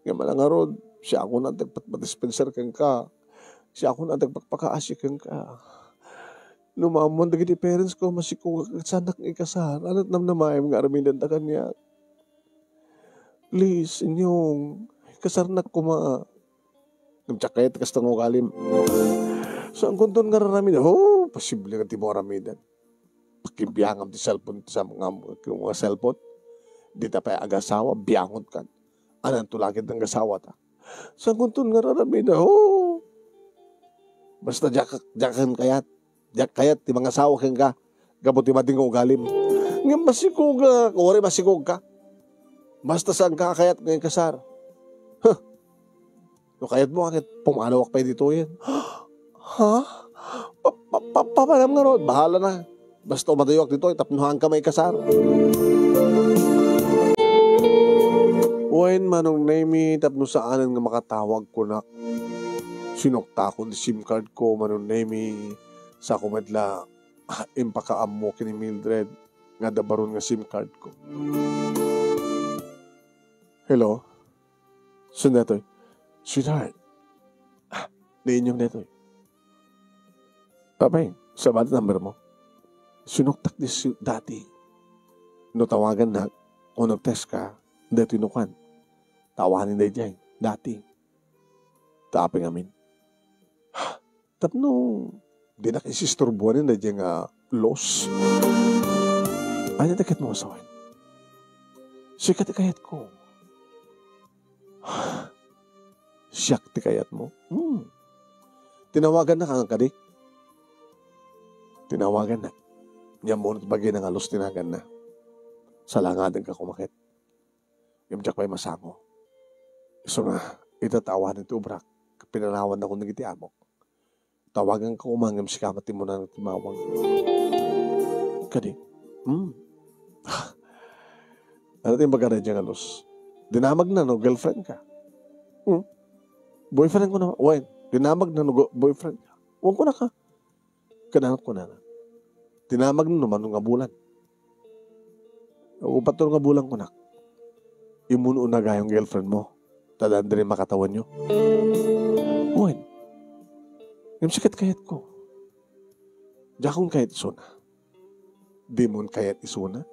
Ngem ala ngarud, siakon ti agpatpadispenser kenka. Siakon ti agpakpakaasi kenka. No maammuan dagiti parents ko, masikog, saannak nga ikasar. Ania't namnamaem nga aramidenda kaniak? Please, inyong, kasarnak koma. Ngem diak kayat ti kasta nga ugalim. Saankonton nga ar-aramid. Oh, posible nga dimo aramiden. Pakibiangam ti cellphone, ti sam-, nga, nga cellphone. Dita pay agasawa, biangotkan. Ananto la ket nga agasawata? Saankonton nga ar-aramid. Oh. Basta diak, diak kayat. Diak kayat ti mangasawa kenka gapu ti madi nga ugalim. Ngem masikogak, uray masikogka. Basta saanka a kayat nga ikasar. Huh. No kayatmo, ket pumanawak pay ditoyen. Ha? Pa-, pa-, pa-, papanam ngarud, bahala na. Basta umadayok ditoy tapno haanka maikasar. Wen, Manong Nemy, tapno saanen nga makatawag, kunak. Sinuktakon ti SIM card ko, Manong Nemy. Sa ko met la, ah, impakaammo ken ni Mildred nga adda baron nga SIM card ko. Hello? Sino daytoy? Sweetheart. Ah, ni Inyong daytoy. Apay, sabali ti number mo? Sinuktak ti si-, dati. No tawagannak, Kung nagtext ka, daytoy no kuan. Ta awanen daydiay, dati. Ta apay ngamin. Tapno dinak isisturbuanen daydiay nga loss. Ania ti kayatmo nga sawen? Sika ti kayatko. Siak ti kayatmo? Hmm. Tinawagannak kadi? Tinawagannak. Nia, ammo ti bagina nga loss ti naganna. Salangadenka koma ket. Ngem diak pay masango. Isu nga, ita ta awanen ti obrak, pinanawannakon dagiti amok. Tawaganka koma ngem sika met ti umuna nga timmawag. Kadi? Hmm. Ania ti imbagada daydiay nga loss? Dinamagna no girlfriendka? Hmm. Boyfriendko naman. Wen, dinamagna no go-, boyfriendka? Wen, kunana. Kunana, kunana. Dinamagna no mano nga bulan. Upatlo nga bulan, kunak. Immun unagayon girlfriendmo. Ta addan diri makatawenyo. Wen. Ngem sika ti kayatko. Diakon kayat isuna. Dimon kayat isuna?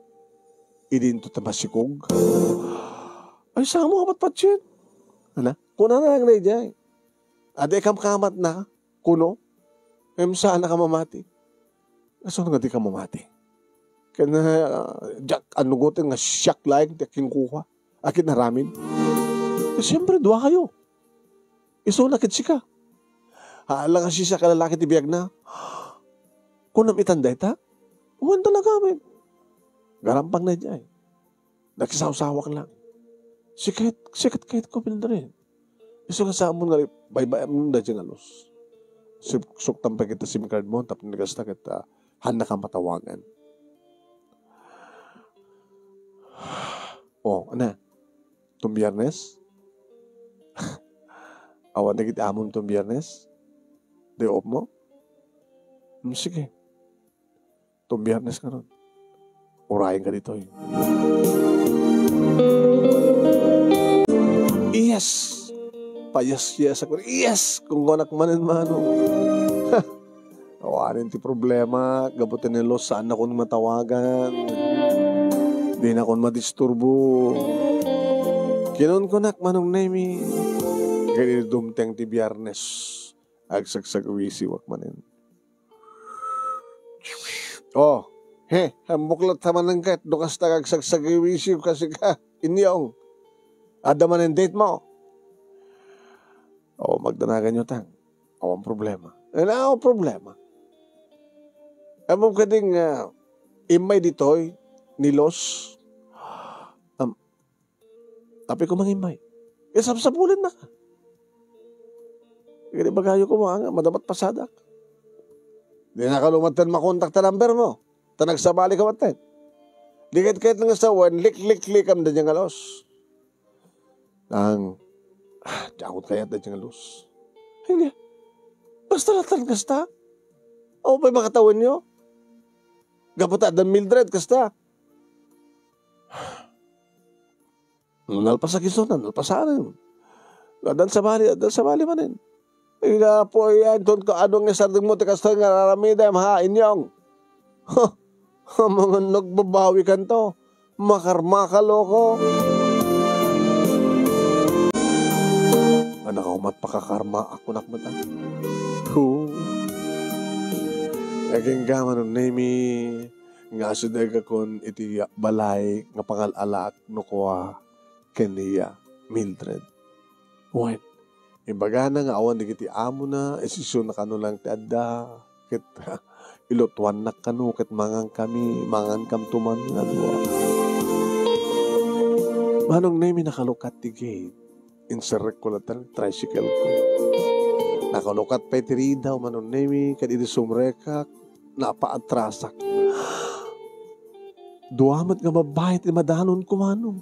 Idinto ta masikog? Ay, samo nga patpatien. Ala, kunana lang daydiay. Adi kamkamatna, kuno? Ngem saanka mamati. Kasano nga dika mamati? Ken, ah, diak anugoten nga siak laeng ti agkingkua, agkinaaramid. Ket siempre, duakayo. Isuna ket sika. Haan la nga siasino a lalaki ti biagna. Kunam itan dayta? Wen talaga, men. Garampang na idiay. Nakisausawak lang. Sikat, sikat kayatko, Mildred. Isu nga saanmo nga baybay-am daydiay nga loss. Suk-, suktam pay ket ta SIM card mo, tapno kasta ket, ah, haannaka matawagan. Oh, ana? Ton Biyernes? Awan dagiti amom ton Biyernes? Day off mo? Hmm, sige. Ton Biyernes ngarud. Urayenka ditoy. Yes! Payas-yasakon. Yes! Kunkunak manen, Manong. Awanen ti problema, gapu ta ni Los, saannakon matawagan. Dinakon madisturbo. Kinunkunak, Manong Nemi. Ket idi dumteng ti Biyernes, agsagsagawisiwak manen. Oh, he, hambuklat ta manen ket, no kasta, agsagsagawisiw kasi ka, Inyong. Adda manen date mo? Oh, magdanaganyo, tang. Awan problema. Ay, na, awan problema. Ammom kadi nga, ah, immay ditoy ni Los? Am, apay ko mangimmay? Isapsapulenna ka. Kadi bagayo koma nga, madama ti pasadak. Di na ka lumaten makontak ta number mo. Ta nagsabali ka maten. Di ket, ket nga sawen, likliklikam daydiay nga Los. Nang, ah, diakon kayat daydiay nga Los. Ay, niya. Basta latan kasta. Awan pay makatawenyo. Gapu ta addan Mildred kasta. No nalpasak isu, nalpasanem. No addan sabali, addan sabali manen. Ida po yan, ton ka, adu nga sardengmo ti kastoy nga aramidem, ha, Inyong? Ha? Amangan nagbabawi kanto. Makarma ka, loko. Anak ko, mat pakakarma, ako nak mata. Hu. Agingga, Manong Nemi, nga asidegakon iti balay nga pangal-alaak no kua ken ni Mildred. Wen, imbagana nga awan dagiti amona, isisuna kano lang ti adda, ket ilutuannak kano, ket mangankami, mangankamto man nga dua. Manong Nemi, nakalukat ti gate. Inserrekko latta ti tricycle ko. Nakalukat pay ti ridaw, Manong Nemi, ket idi sumrekak, napaatrasak. Dua met nga babbai ti madanon ko, Manong.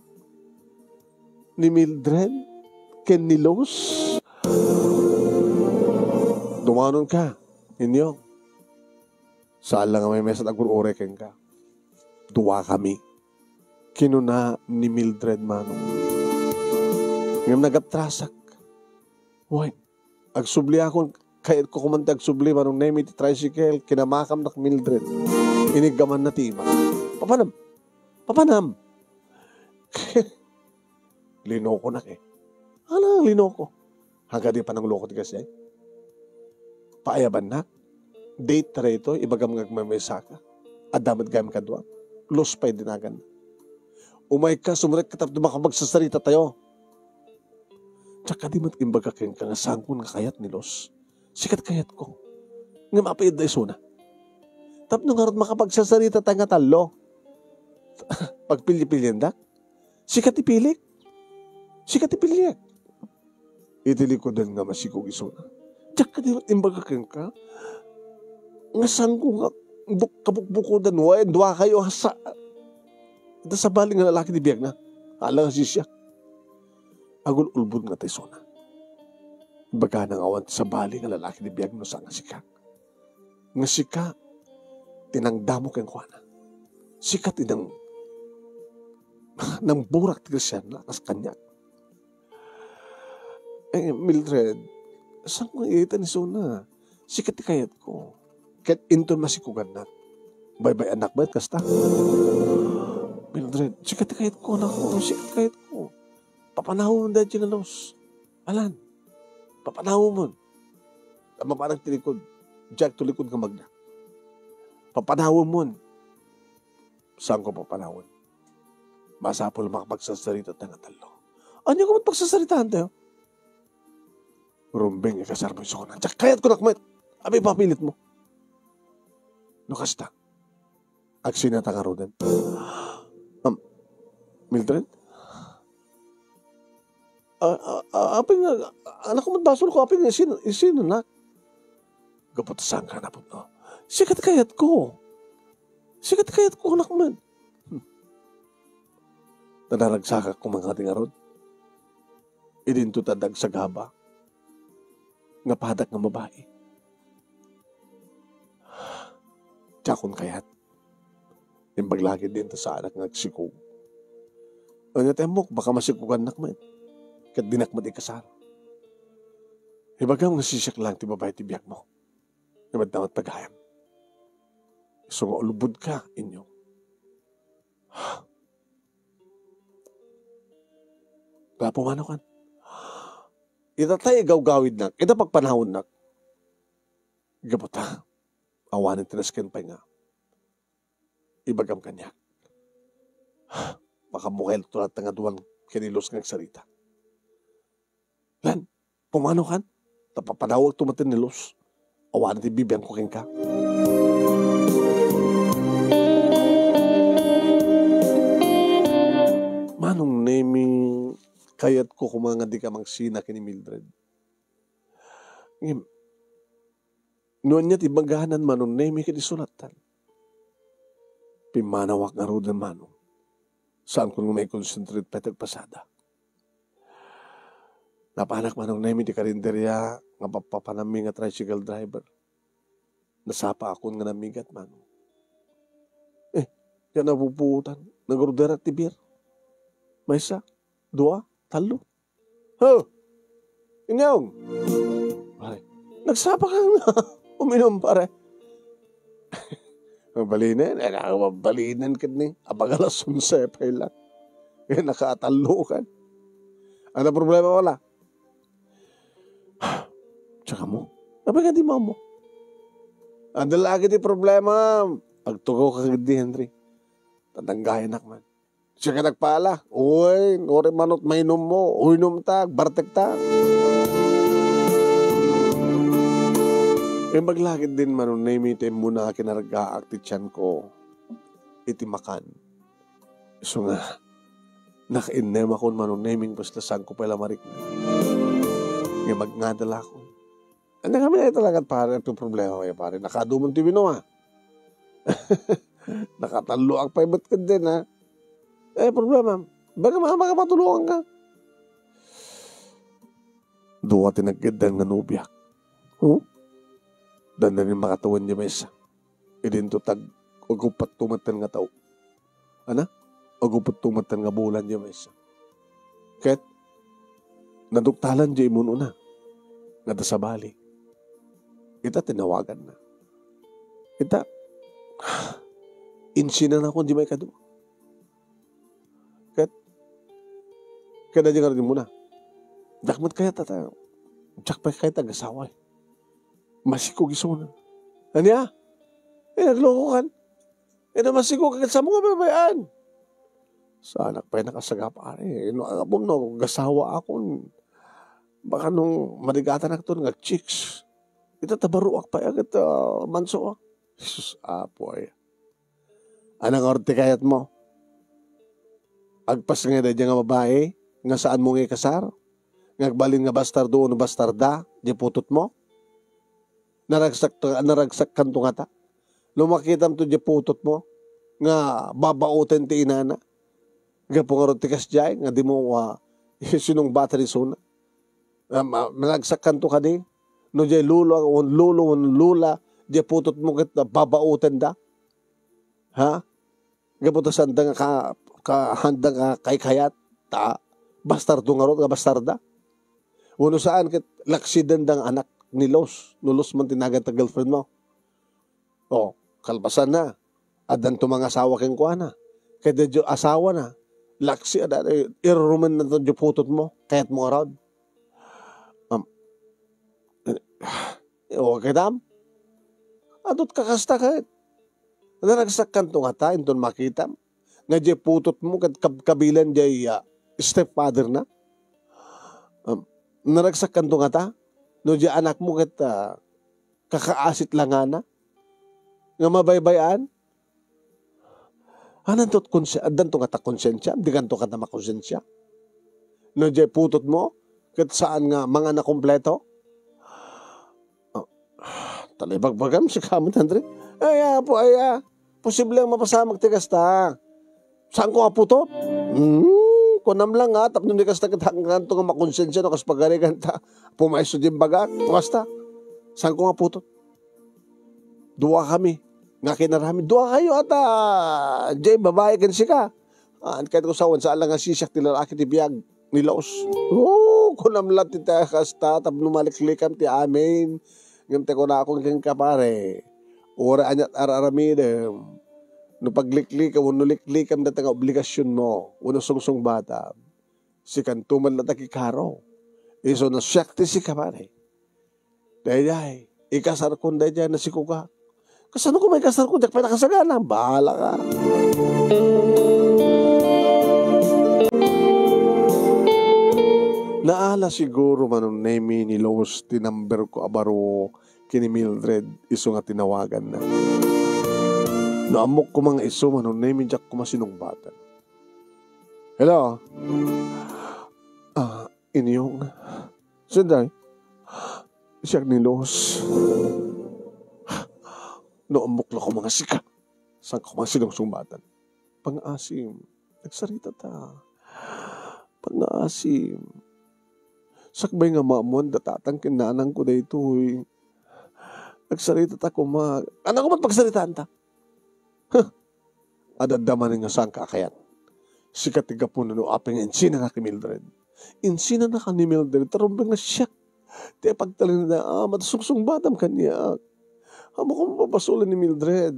Ni Mildred ken ni Luz. Dumanonka, Inyong. Saan la nga maymaysa ti agur-uray kenka. Duakami. Kinuna ni Mildred, Manong. Ngem nagaptrasak. Wen, agsubliakon, kayatko koma ti agsubli, Manong Nemi, ti tricycle, kinamakamnak Mildred. Iniggamanna ti imak. Papanam? Papanam? Linokonak eh. Alang linoko. Hangga di panangloko ti kasdiay. Paayabannak. Date ta daytoy, ibagam nga agmaymaysaka. Adda met gayam kadua. Los pay dinagan. Umayka, sumrekka tapno makapagsasaritatayo. Diak kadi met imbaga kenka nga saanko nga kayat ni Los. Sika ti kayatko. Ngem apay adda isuna? Tapno ngarud makapagsasaritata nga tallo. Pagpilipiliendak? Sika ti pilik? Sika ti piliek? Iti likudan nga masikog isuna. Diak kadi met imbaga kenka nga saanko nga buk-, kabukbukodan wen duakayo a sa-, adda sabali nga lalaki ti biagna. Ala nga sisiak. Agul-ulbod nga ta isuna. Ibagana nga awan ti sabali nga lalaki ti biagmo sa nga sika. Nga sika ti nangdamo kenkuana. Sika ti nang-, nangburak ti Kristian a kas kaniak. Eh, Mildred, saanko nga itan isuna? Sika ti kayatko. Ket inton masikugannak. Baybay-annak met kasta. Mildred, sika ti kayatko, anakko. Sika ti kayatko. Papanawem daytoy nga Los. Alan, papanawemon. Ta mapanak ti likod. Diak to likod nga magna. Papanawemon. Saanko papanawen? Masapul makapagsasaritata nga tallo. Ania ko met pagsasaritaantayo? Rumbeng, ikasarmo isuna. Diak kayatko, nak met. Apay ipapilitmo? No kasta, agsinata ngaruden. Am, Mildred? A-, a-, a-, apay nga, anakko met basolko, apay nga isin-, isinanak? Gapu ta saanka napudno. Sika ti kayatko. Sika ti kayatko, anak met. Hmm. Ta naragsakak koma ngadi ngarud. Idinto ta agsagaba nga padak nga babai. Diakon kayat. Imbag la ketdin ta saanak nga agsikog. Ania ti ammok, baka masikugannak met. Ket dinak met ikasar. Ibagam nga sisiak lang ti babai ti biagmo. Ngem adda met pay gayam. Isu nga ulbodka, inyo. Kaya pumanaw kan. Ita tay igawgawidnak, ita pagpanawennak. Gapu ta, awanen ti nasken pay nga ibagam kaniak. Makabukel to latta nga duan ken ni Los nga agsarita. Lan, pumanaw kan? Ta papanawek to met ni Los. Awanen ti bibiangko kenka. Manong Nemi, kayatko koma nga dika mangsina ken ni Mildred. Ngem, no ania ti baganan, Manong Nemi, ket isu lattan. Pimmanawak ngaruden, Manong. Saankon nga mai-concentrate pay ti agpasada. Napanak, Manong Nemi, ti karinderya nga pappapanammi nga tricycle driver. Nasapaakon nga namigat, Manong. Eh, diak napupuotan. Nag-orderak ti beer. Maysa, dua, tallo. Ho! Inyong! Pare, nagsapa ka nga uminom, pare. Mabalinen, eh, nakabalinen ket ni. Apag alas onse pay lang. Eh, nakatallo kan. Ano problema wala? Tsaka mo. Apay nga di mo mo? Adda lagi ti problema. Agtugaw ka di, Henry. Tatanggayanak man. Siya ka nagpala. Uy, ngori manot mainom mo. Uy, nom ta, bartek ta. Imbag lagi din, Manong Nemi, ti immuna a kinargaak ti tiyan ko iti makan. Isu nga, nakainnem akon, Manong Nemi, basta saan ko pay la marikna. Nga magngadal akon. Ania kami na talaga, pare, ito problema, eh, pare. Nakadumon ti bino, ah. Nakatalloak pay met ket din, ha? Eh, problema. Baga ma-, makapatulungan ka. Dua ti nagkiddan nga nobiak. Oh? Dandanin makatawen di maysa. Idinto tag-, agupatto metten nga tao. Ana? Agupatto metten nga bulan di maysa. Ket, naduktalan di imunona. Nga ta sabali. Ita tinawaganna. Ita, insinanakon di may kadua. Ket, Kaya da di nga rin muna. Dakmat kaya tata. Diak pay kayat agasaway. Masikog isuna. Ania? Eh, naglokokan. Eh, no masikog ka, sa mo nga babayaan. Saanak pay nakasagap, pare. No, agapom no, gasawa akon. Baka nung marigatanak ton nga chicks. Ita tabaruak pay agad, ah, mansoak. Jesus, apo ay. Anang orte kayat mo? Agpas nga daydiay nga babae, nga saan mo nga ikasar? Nga agbalin nga bastardo wenno bastarda, di putotmo? Naragsak, naragsak kanto ngata? No makitam to di putotmo, nga babaoten ti inana? Gapu ngarud ti kasdiay, nga di mo, ah, sinungbatan isuna? Ah, ma-, naragsak kanto kadi? No di lolo, wen lolo, wen lola, di putotmo ket babaotenda? Ha? Gapu ta sanda nga ka, ka, handa nga kaykayat, ta bastardo ngarud nga bastarda. Wenno saan ket laksiden dang anak ni Los, no Los man ti nagan ta girlfriend mo. O, kalpasan na, addan to mangasawa kenkuana. Ket daydiay asawa na, laksi ada, irurumen na to di putotmo, kayat mo ngarud. Am, o, kitam? Adut ka kasta ket. Naragsak kanto ngata, inton makitam. Nga di putotmo ket kab-, kabilan di, ah, stepfather na. Um, naragsak kanto ngata, no di anakmo ket, ah, kakaasit langana. Nga mabaybay-an, Hananto konsi-, addanto ngata konsensia? Di kanto kata makonsensia? No, diay putotmo, ket saan nga mangan a kompleto? Ah, ta ibagbagam sika met, Andre. Ay, apo, ay, ah, posible nga mapasamak ti kasta. Saanko nga putot? Hmm, kunam lang nga, tapno di kasta ket haankanto nga makonsensia no kas pagarigan ta pumayso diay imbagak. Kasta, saanko nga putot? Duakami nga kinaramid. Duakayo ata, diay babai ken sika. Ah, ket ko sawen, saan lang nga sisiak ti lalaki ti biag ni Los. Oh, kunam la ti ta-, kasta, tapno maliklikam ti amin. Ngem ti kunakon kenka, pare, uray aniat ar-aramidem. No pagliklikam wenno liklikam dayta nga obligasionmo, wenno sungsungbatam, sikanto met la ti kikaro. Isu no siak ti sika, pare. Daydiay, ikasarkon daydiay a nasikogak. Kasano koma ikasarko? Diak pay nakasagana. Bahala ka. Naala siguro, Manong Nemi, ni Los ti number ko a baro ken ni Mildred, isu nga tinawaganna. No ammok koma nga isu, Manong Nemi, diak koma sinungbatan. Hello? Ah, Inyong. Saan, Day? Siak ni Los. No ammok la koma nga sika, saanko man sinungsungbatan. Pangaasim. Nagsarita ta. Pangaasim. Sakbay nga maammoan da tatang ken nanangko daytoy. Nagsarita ta koma. Ania koma ti pagsaritaanta? Huh. Adda manen nga saanka a kayat. Sika ti gapuna no apay nga insinanak ni Mildred. Insinanak ni Mildred, ta rumbeng nga siak ti ipagtalinaed a ama, ta sungsungbatam kaniak. Ammok a mapabasolen ni Mildred.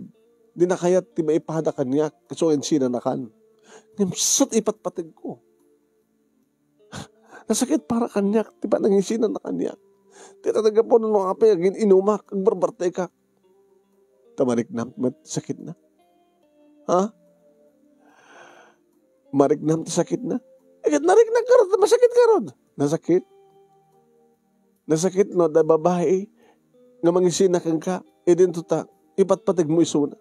Dina kayat ti maipada kaniak, isu nga insinanakan. Ngem sa ti ipatpategko. Nasakit para kaniak ti panangisinana kaniak. Ti tatagapon no apay agin-inumak, agbarbartekak. Ta mariknam met sakitna. Ha? Mariknam ti sakitna. Ket nariknak ngarud, masakit ngarud. Nasakit. Nasakit no adda babai nga mangisina kenka, idinto ta ipatpategmo isuna.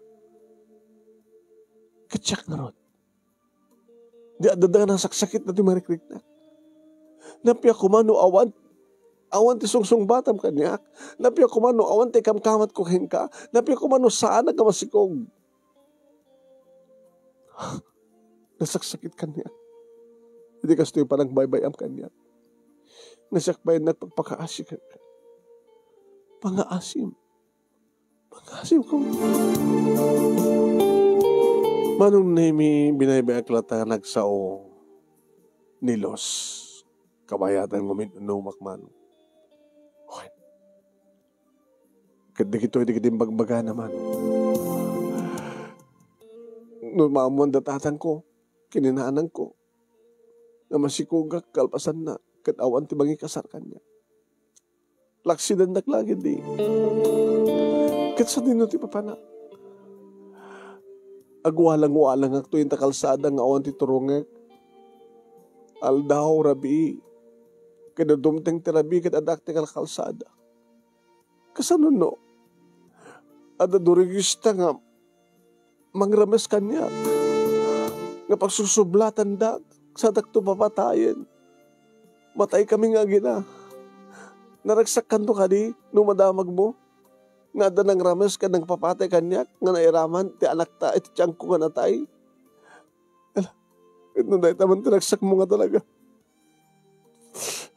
Ket siak ngarud. Di adda nga nasaksakit na ti marikriknak. Napia koma no awan, awan ti sungsungbatam kaniak. Napia koma no awan ti kamkamatko kenka. Napia koma no saanak nga masikog. Nasaksakit kaniak. Iti kastoy panagbaybayam kaniak. Nga siak pay nagpagpakaasi kenka. Pangaasim. Pangaasim ko. Manong Nemi, binaybayak la ta nagsao ni Los. Kabayatan nga umin-inumak, Manong. Oy. Ket dagitoy dagiti imbagbagana, Manong. No maammoan da tatangko, ken ni nanangko, nga masikogak kalpasanna ket awan ti mangikasar kaniak. Laksidennak la ketdi. Ket sadino ti papanak? Agwalang-walangakto ita kalsada nga awan ti turongek. Aldaw, rabii, ket no dumteng ti rabii ket addaak ti kalkalsada. Kasano no adda durigista nga mangrames kaniak nga pagsusublatandak, sadakto papatayen. Mataykami nga agina. Naragsakkanto kadi no madamagmo nga adda nangrames ken nangpapatay kaniak nga nairaman ti anakta iti tiangko nga natay? Ala, ket no dayta man ti ragsakmo nga talaga,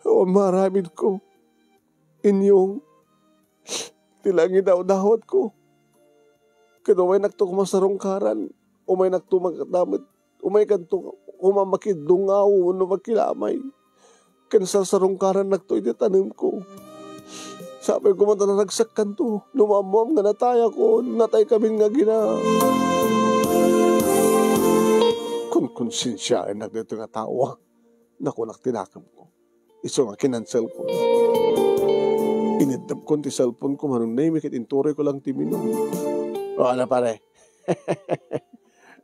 awan maaramidko. Inyong ti langidawdawatko. Ket umaynakto koma sarungkaran, umaynakto makadamit, umaykanto koma makidungaw wenno makilamay. Ken sarsarungkarannakto iti tanemko. Sapay koma ta naragsakkanto, no maammoam nga natayakon, nataykamin nga agina. Kunkonsensiaennak daytoy nga tao, a, nakunak ti nakemko. Isu nga kinanselko. Iniddepkon ti cellphone ko, Manong Nemy, ket inturoyko lang ti minum. O, ano, pare?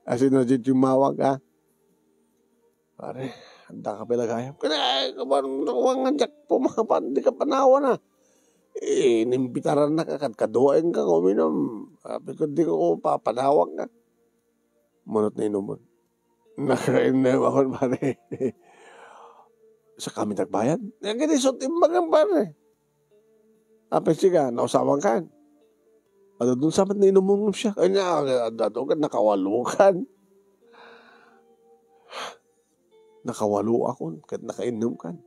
Asino diay timmawag, ha? Pare, adda ka pay la gayam? Ket, ay, kaban, kaban nga diak pumapan, di ka panawan, a. Eh, inimbitarannak a kad-, kaduaenka nga uminum. Sabi ko, di ko papanawak ka. Manot na inumon. Nakainnem ako, pare. Sa kami nagbayad? Nga kini, so, timbangem, pare. Apay, siga, nausawan kan. Adun sa met nainumon siya. Ay, na, adun kan, nakawalukan. Nakawaluakon, ket nakainnem kan.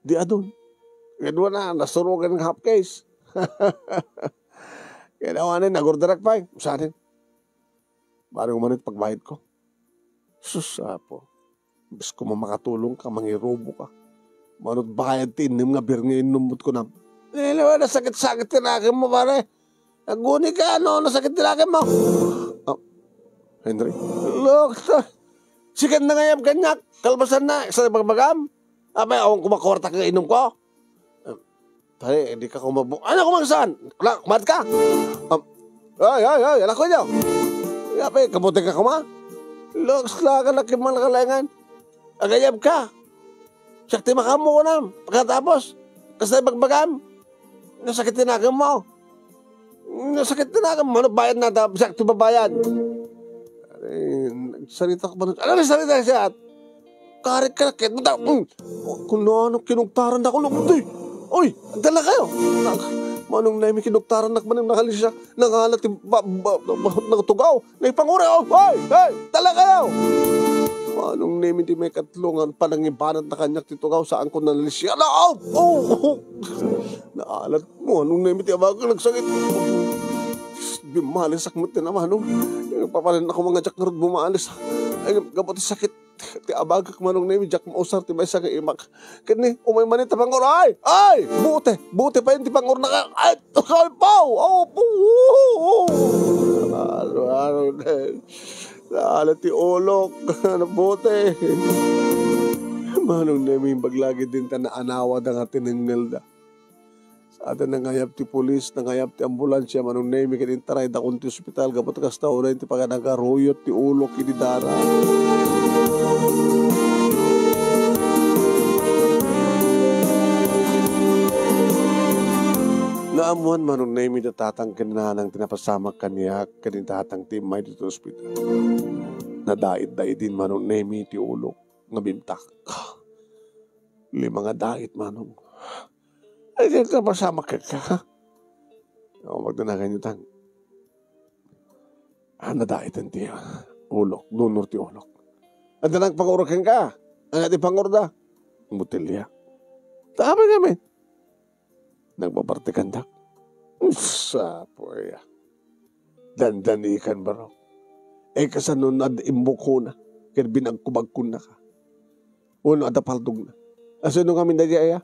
Di adun. Ket wala, nasurogan nga half case. Ket awanen, nagorderak pay. Usanen. Bareng umano ti pagbayadko. Sus, Apo. Imbes koma makatulongka, mangiruboka. Manot bayad ti innem nga beer nga innummotko, nam. Eh, nasakit-sakit ti nakemmo, pare. Aguni ka, no, nasakit ti nakemmo. Ah, Henry. Lok, ta-, sika nangayab kaniak, kalpasanna, sa bagbagam. Apay, awan koma kuarta nga inumko. Pare, di ka kumabu-, ano, kumagsaan? Ala, kumat ka? Um, ay, ay, ay, ala ko niyo. Yape, kabuti ka kuma? Loks la ka na kimalakalengan. Agayab ka. Siak ti makaammo ko na. Pagkatapos, kasla ibagbagam. Nasakit ti nakemmo. Nasakit ti nakemmo. Ano bayad na? Siak ti babayad. Ay, nagsarita ka ba? Ano nagsarita siya? Kari ka, ket mo ta-, mm. Kunano, kinugtaran na kuno, di. Oy, dala kayo. Nag-, Manong Nemy, kinugtaran na kuno, nangalis siya. Nangalat ti ba-, ba-, ba-, ba-, nagtugaw. Naipanguri, oh, hey, hey, dala kayo. Manong Nemy, ti may katlo nga panangibanat na kaniak ti tugaw, saan ko nangalis siya. Na, oh, oh, oh. Naalat mo, Manong Nemy, ti abag, nagsakit. Bimalisak mo, tinamanong. Papanan ako mga jack nga rod bumalis. Ay, gapu ti sakit. Ti abagak, Manong Nemy, diak mausar ti maysa nga imak. Ket ni, umay manen ti pangur-, ay! Ay! Bute! Bute pay ti pangurnaka. Ay! Ay, paw! Aw, paw! Ano, ano, ne? Sala ti ulok. Ano, bute? Manong Nemy, imbag lagi din ta naanawad nga tinengngelda. Sa adda nangayab ti pulis, nangayab ti ambulansya, Manong Nemy, ket intarayda kon ti ospital, gapu ta kasta unay ti paganagaruyot ti ulok iti dara. Naammuan, Manong Nemy, da tatang ken nanang ti napasamak kaniak ken ni tatang ti immay ditoy ospital. Nadait-daidin, Manong Nemy, ti ulok nga bimtak. Lima nga dait, Manong. Ay, di ka masamak ka, ha? O, magdanagan niyo, tang. Ah, nadaitan ti, ah, ulok. Donor ti ulok. Adda nagpangurok kenka? Ano ti pangurda? Botelya. Tapay kami. Nagbabartikandak. Sapoy, ah. Dandanikan, baro. Eh, kasano na imbukona? Ken binagkubagkon na ka. Uno, adda paldog na. Asino ngamin dagiti aya?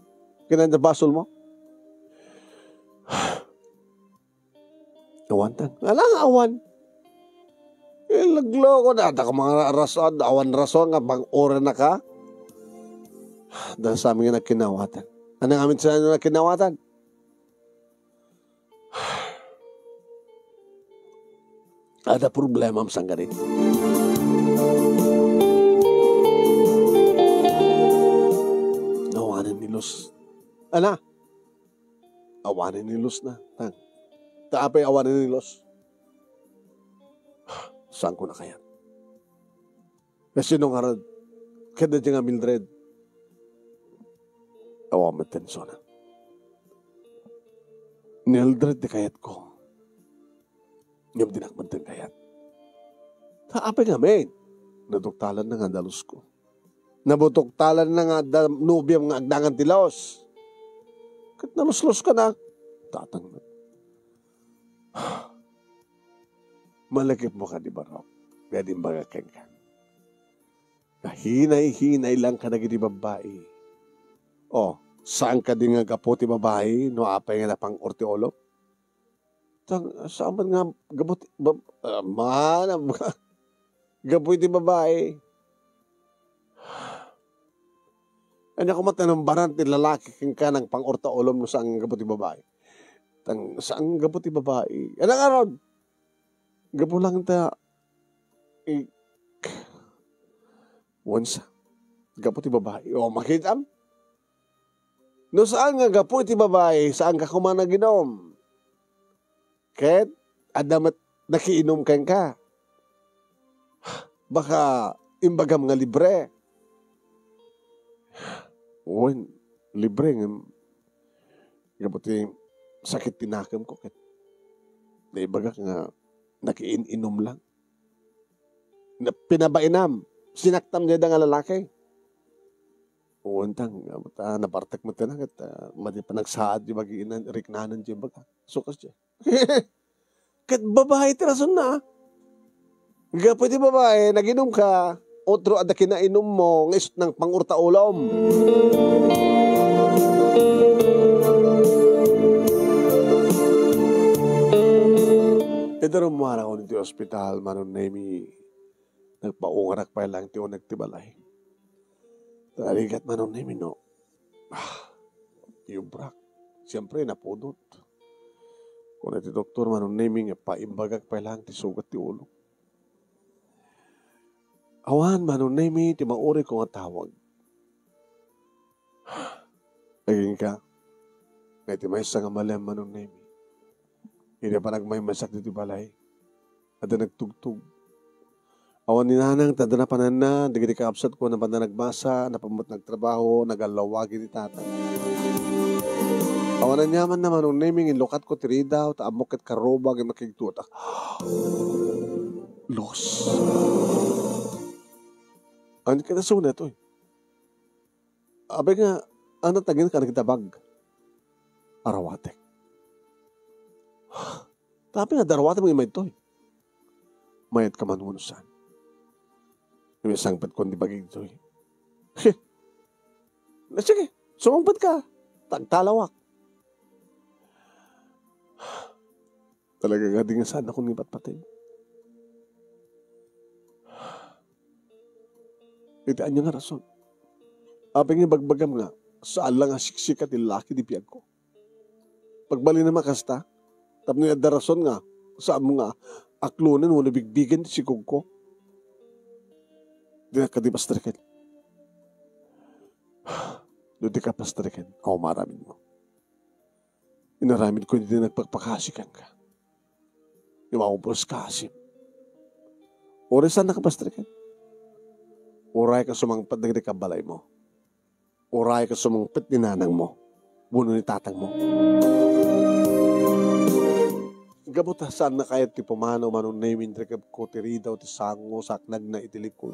Kinanda basol mo? Awan tan. Ala nga awan. Eh, lagloko na. Adda ka mga rason, awan rason nga pag-ura na ka. Adda sa amin nga nagkinawatan. Ania ngamin ti saan nga nagkinawatan? Adda problemam sangani. Awanen ni Luz. Ania? Awanen ni Luz na. Tang. Ta apay awanen ni Luz? Saanko a kayat. Kasino ngarud? Ket daydiay nga Mildred. Awan met ti insuna. Ni Mildred ti kayatko. Ngem dinak met kayat. Ta apay ngamin? Natuktalanna nga adda Luzko. Nabutuktalanna nga adda nobiam nga agdangan ti Luz. Ket naluslus ka na. Tatang met. Malakipmo kadi, Barok, nga imbagak kenka. Nahinay-hinay lang ka dagiti babbai. O, saan kadi nga gapu ti babai no apay nga napang-or ti ulom? Tang, saan man nga gapu ti bab-, ah, maanam nga gapu iti babai. Ania koma ti nambaran ti lalaki kenka nangpang-or ta ulom no saan nga gapu ti babai? Tang, saan nga gapu ti babai? Ania ngarud? Gapu lang ta, i-, wen sa, gapu ti babai. O, makitam? No saan nga gapu iti babai, saanka koma nag-inum. Ket adda met nakiinum kenka. Baka imbagam nga libre. Wen, libre ngem gapu ti sakit ti nakemko ket naibagak nga nakiin-inum lang. Na, pinabainam, sinaktam dayta nga lalaki. Wen, tang, ta nabartek met kaniak ket, ah, madi panagsaad ti bagi inan, riknanan ti baga. So, kas di. Ket babai ti rasonna, ah. Gapu iti babai, nag-inum ka, otro adda kinainummo, nga isut nangpang-or ta ulom. Iti rummuarakon iti ospital, Manong Nemi, nagpaungarak pay laeng ti uneg ti balay. Narigat, Manong Nemi, no? Ah, iyubrak. Siyempre, napudot. Kuna ti doktor, Manong Nemi, nga paimbagak pay laeng ti sugat ti ulo. Awan, Manong Nemi, ti maurayko nga tawag. Agingga, nga iti maysa nga malem, Manong Nemi, iti panagmaymaysak ditoy balay, adda nagtugtog. Awan ni Nanang, ta adda napananna, dagiti kaabsatko, napanna nagmasa, napan met nagtrabaho, nagallawagi ni Tatang. Awan aniamanna, Manong Nemi, nga inlukatko ti ridaw, ta ammok ket karrubag, nga makigtutak. Luz. Ania ket isuna daytoy? Apay nga, ania ti agingga kadagiti bag? Arawatek. Tapno nga adda arawatem nga imaytoy. Mayatka man wenno saan? Ngem sangpetkon ti bagik ditoy. He! Na, sige, sumangpetka. Tagtalawak. Talaga kadi nga saannakon nga ipatpateg? Iti ania nga rason? Apay nga ibagbagam nga saan la nga siksika ti laki ti biagko? Pagbalinam a kasta, tapno adda rason nga saanmo nga aklonen wenno bigbigen ti sikogko. Dinak kadi pastreken. No dika pastreken, awan maaramidmo. Inaramidko iti nagpakpakasi kenka. Iwaw pulos kasim. Uray saannaka pastreken. Uray ka sumangpet dagiti kabalaymo. Uray ka sumangpet ni nanangmo wenno ni tatangmo. Gapu ta saanna kayat ti pumanaw, Manong Nemi, inrikebko ti ridaw ti sango saknagna iti likod.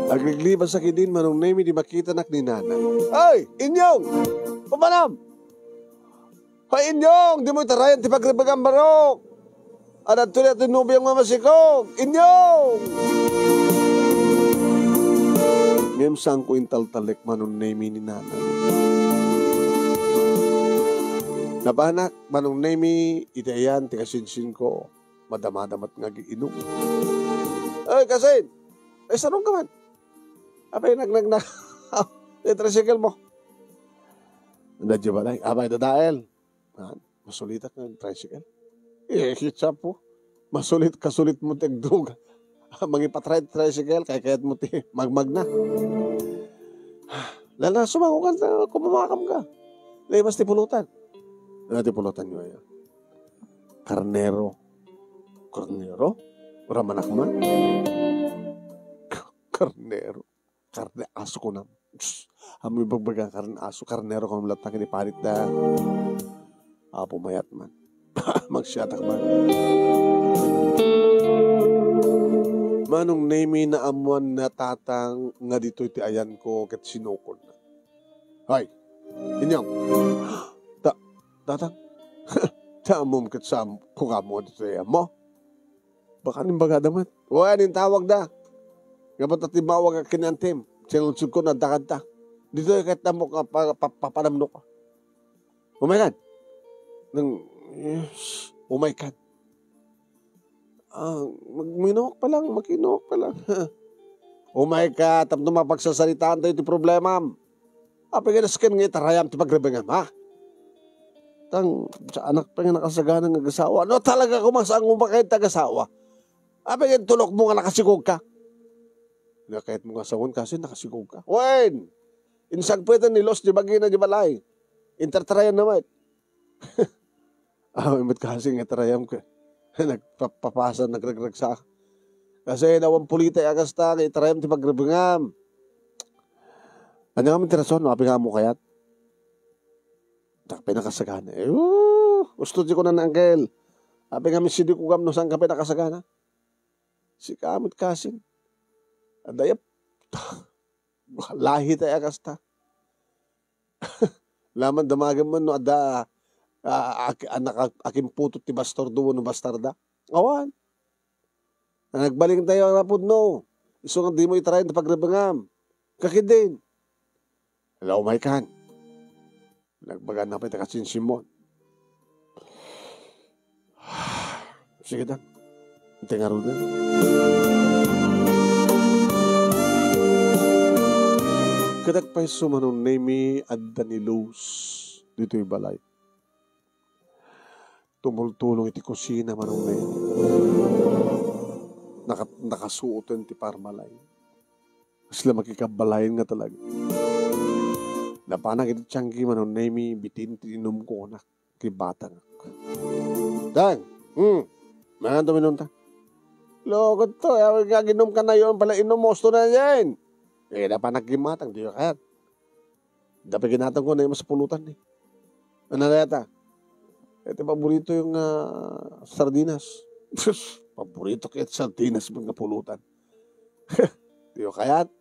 Agliglibasak idin, Manong Nemi, idi makitanak ni Nanang. Ay, Inyong! Papanam! Hay, Inyong, dimo itarayan ti pagribegam, Barok. Adda ditoy ti nobiam nga masikog. Inyong! Ngem saanko intaltalek, Manong Nemi, ni Nanang. Napanak, Manong Nemi, iti ayan ti kasinsinko, madamada met nga agiinum. Ay, kasin! Ay, sarong ka man. Apay, nagnagnak. Ti tricycle mo. Dadya balay. Apay, dadael. Ah, masulitak nga tricycle. Eh, kitsa po. Masulit, kasulit mo ti agdruga. Mangipatry tricycle, kay kayat mo ti magmagna. Lala, sumango ka, kumamakam ka. Laibas ti pulutan. Ano ti pulutan nyo, ayo? Karnero. Karnero? Ramanak man? Karnero. Karne aso kunam. Sus, amoy bagbaga karne aso, karnero kunam latta ken iparitda. Apo mayat man. Magsiatak man. Manong Nemi, naammuan na tatang nga ditoy ti ayanko ket sinukon. Hay, inyong. Ta-, tatang. Ta ammom ket sa am-, kukamo ditoy ayanmo. Baka nimbagada met. Wen, intawagda. Ngem ta timmawag a ken ni Antim. Sinulsol ko, nadda kanta. Ditoy ket ammok nga pa-, pa-, papanamnok. Umay kan. Nang, yes, umay kan. Ah, mag-, minok pa lang, makinok pa lang. Umay ka, tapno mapagsasaritaan tayo ti problemam. Apay nga nasken nga itarayam ti pagrebengam, ha? Tang, sa anak pa nga nakasagana nga agasawa. No, talaga koma saan mo makain ti agasawa? Apay nga tulok mo nga nakasigog ka? Nakayat mo nga sawen kasi nakasigog ka. Wen! Insagpuetan ni Los di bagina di balay. Intertarayan na met. Awan met kasi nga itarayam ka. Nagpapapasa, nagragragsa. Kasi nawan pulita ya kasta nga itarayam ti pagrebengam. Anya nga man ti rason, no? Apay nga ammo kayat? Dak pinakasagana. Eh, uh, gusto di ko na, Uncle. Apay nga misidi ko gam no saan ka pinakasagana? Sika met kasing. Adayap. Lahi tayo kasta. Laman damagan man no adda, ah, ak-, anak ak-, akimputot ti bastardo wenno bastarda. Awan. Nagbaling tayo nga pudno. Isu nga di mo itarayan ti pagrebengam. Kakidin. Hello, Maikan. Nagbaga na pay ti kasinsimon. Sige, dan. Iti ngaruden. Ket agpayso, Manong Nemi, adda ni Luz ditoy balay. Tumultulong iti kusina, Manong Nemi. Naka-, nakasuoten ti parmalay. Kasla makikabbalayen nga talaga. Napanak iti tianggi, Manong Nemi, bitin ti inumko kunak. Kibatangak. Dang! Hmm! Mangan to minunta. Lokot to, awan nga aginum ka na yun pala, inum mo, gusto na yan. Eh, napanak gimatang, di ka kayat. Dapat ginatang ko na yung mas pulutan, eh. Ano na yata? Ito paborito yung, ah, sardinas. Paborito ko yung sardinas, mga pulutan. Di ko kayat.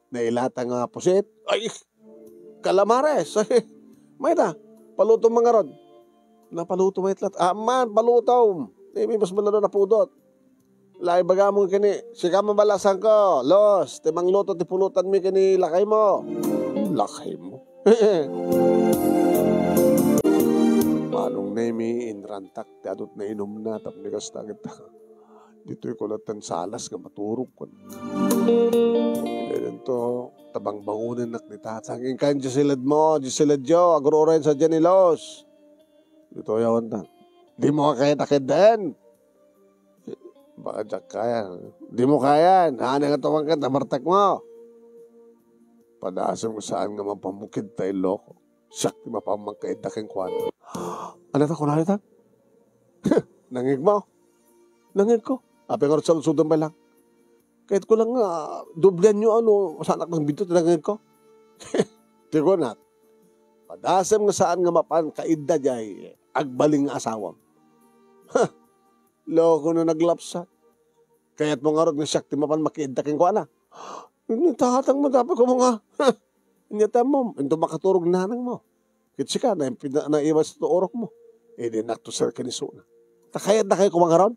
Nailata nga pusit. Ay, calamares. Ay, mayta, paluto mga rod. Napaluto mayt lat. Aman, paluto. Di, may mas malalo na pudot. Laibagam kini, sika mabalasan ko, Los, ti mangluto ti pulutan mi kini lakay mo. Lakay mo? Manong Nemi, inrantak ti adut na inumna, tapno kasta ket ditoy ko latten salas nga maturog ko. Dento, tabangbangunen nak ni tatang. Inkan di silad mo, di silad yo, agruray sa dyan ni Los. Dito yawan ta. Di mo kaya takid den. Baka diak kaya. Di mo kaya. Ano nga tuwang ka, namartak mo. Padasem nga saan nga mapamukid ta, Iloko. Siak ti mapamangkaid da kenkuana. Ano ta, kunana ta? Nangig mo? Nangig ko. Apay nga rut sa lusudan pa lang. Kahit ko lang nga, doblian nyo, ano, saan ak nang bidto, tinangig ko. Ti kunak, padasem nga saan nga mapan kaidda jay agbaling nga asawam. Ha! Loko no naglapsat. Kayat mo ngarud nga siak ti mapan makiidda kenkuana. Ni tatang mo, dapat ko mo nga. Inya ti ammom, into makaturog nanang mo. Ket sika, na, na, naiwas to orok mo. Idi nakto sir ken isuna. Ta kayat da kayo kumangaron?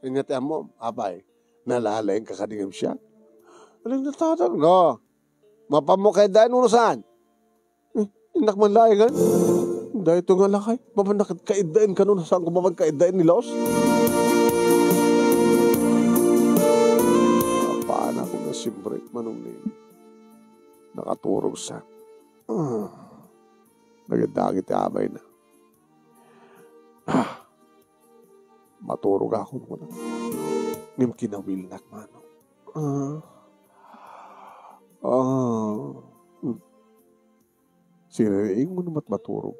Inya ti ammom, apay, nalalaing ka kadingem siya. Aling natatag, no? Mapan mo kay dain uno saan? Eh, innak man laeng, eh. Dayto nga lakay, mapan na kaiddaen kano, saan ko mapan kaiddaen ni Laos? Apaan ako na Siyempre, Manong Nemi. Nakaturogsak. Ah, nagdagit ti abayna. Ah, maturogakon, kuna. Ngem kinawilnak, Manong. Ah. Ah. Hmm. Siririing mo no met maturog.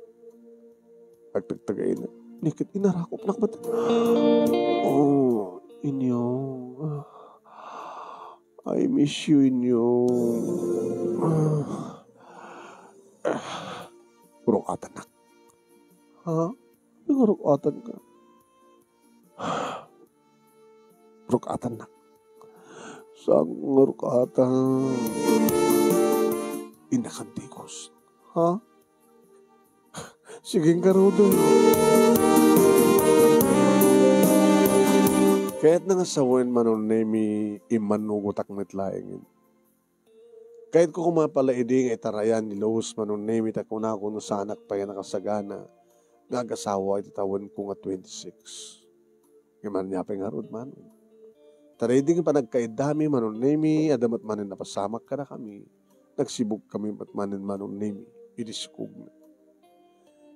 Agtagtagayna. Ni ket inarakopnak met. Oh, Inyong. Ah. I miss you, Inyong. Ah. Ah. Ruk-atannak. Ha? Nga ruk-atanka? Ruk-atannak. Saan nga ruk-atan? Innak a digos. Ha? Sige, ngaruden. Kayatna nga sawen, Manong Nemi, immanugotak met laeng. Kayatko koma pay la idi nga itarayan ni Luz, Manong Nemi, ta kunakon no saanak pay a nakasagana nga agasawa iti tawenko nga twenty-six. Ngem ania pay ngarud, Manong? Ta idi nga panagkaiddami, Manong Nemi, adda met manen napasamak kadakami. Nagsibugkami met manen, Manong Nemi, idi sikogna.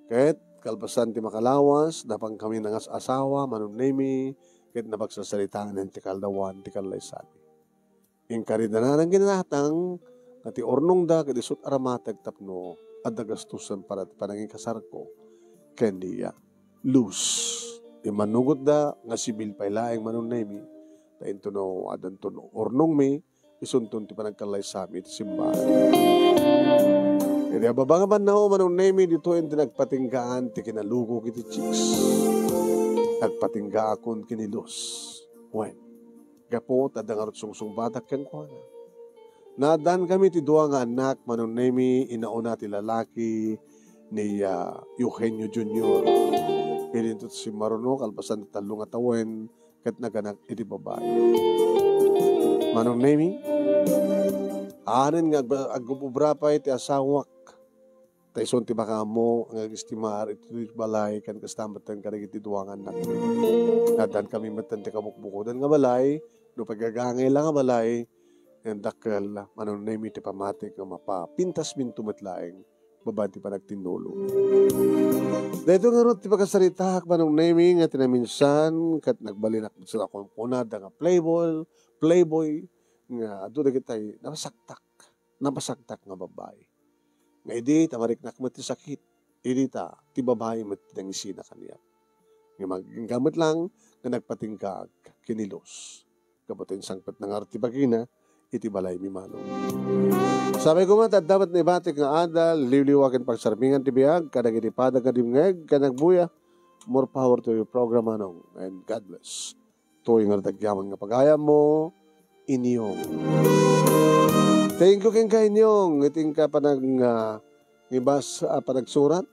Ket kalpasan ti makalawas, napankami nangas-asawa, Manong Nemi, ket napagsarsaritaen ti kaaldawan ti kallaysami. Inkari da ngarud nga inatang nga ti urnongda ket isut' a ramateg tapno adda gastusen para ti panangikasarko ken ni Luz. Immanugotda nga sibil pay laeng, Manong Nemi, ta intono addanton urnongmi, isunton ti panagkallaysami iti simbahan. Iti ababa nga bannaw, Manong Nemi, ditoyen ti nagpatinggaan ti kinalugok iti chicks. Nagpatinggaakon ken ni Luz. Wen, gapu ta adda ngarud sungsungbatak kenkuana. Naaddankami ti dua nga annak, Manong Nemi, inauna ti lalaki ni, ah, Eugenio Junior. Idinto ti simmaruno, kalpasan ti tallo nga tawen, ket naganak iti babai. Manong Nemi, anen nga agba-, agub-ubra pay ti asawak. Ta isun ti makaammo nga agestimar iti balay, ken kasta metten kadagiti dua nga annak. Naaddankami metten ti kabukbukodan nga balay, no pagagangay la nga balay, ken dakkel, Manong Nemi, ti pamatik nga mapapintasminto met laeng babaen ti panagtinnulo. Daytoy ngarud ti pakasaritaak, Manong Nemi, nga ti naminsan ket nagbalinak met sa kunkunada nga playboy, playboy, nga adu dagiti napasaktak, napasaktak nga babbai. Nga idi ta mariknak met ti sakit, idi ta ti babai met ti nangisina kaniak. Nga mag-, nga met lang nga nagpatinggaak ken ni Luz. Gapu ta insangpetna ngarud ti bagina iti balaymi, Manong. Sapay koma ta adda met naibatik nga adal, liwliwa ken pagsarmingan ti biag kadagiti padak nga dimngeg ken agbuya. More power to your program, Manong, and God bless. Toy nga nagyaman nga pagayammo, Inyong. Thank you kenka, Inyong, iti inka panag-, ah, ngibas-, ah, panagsurat.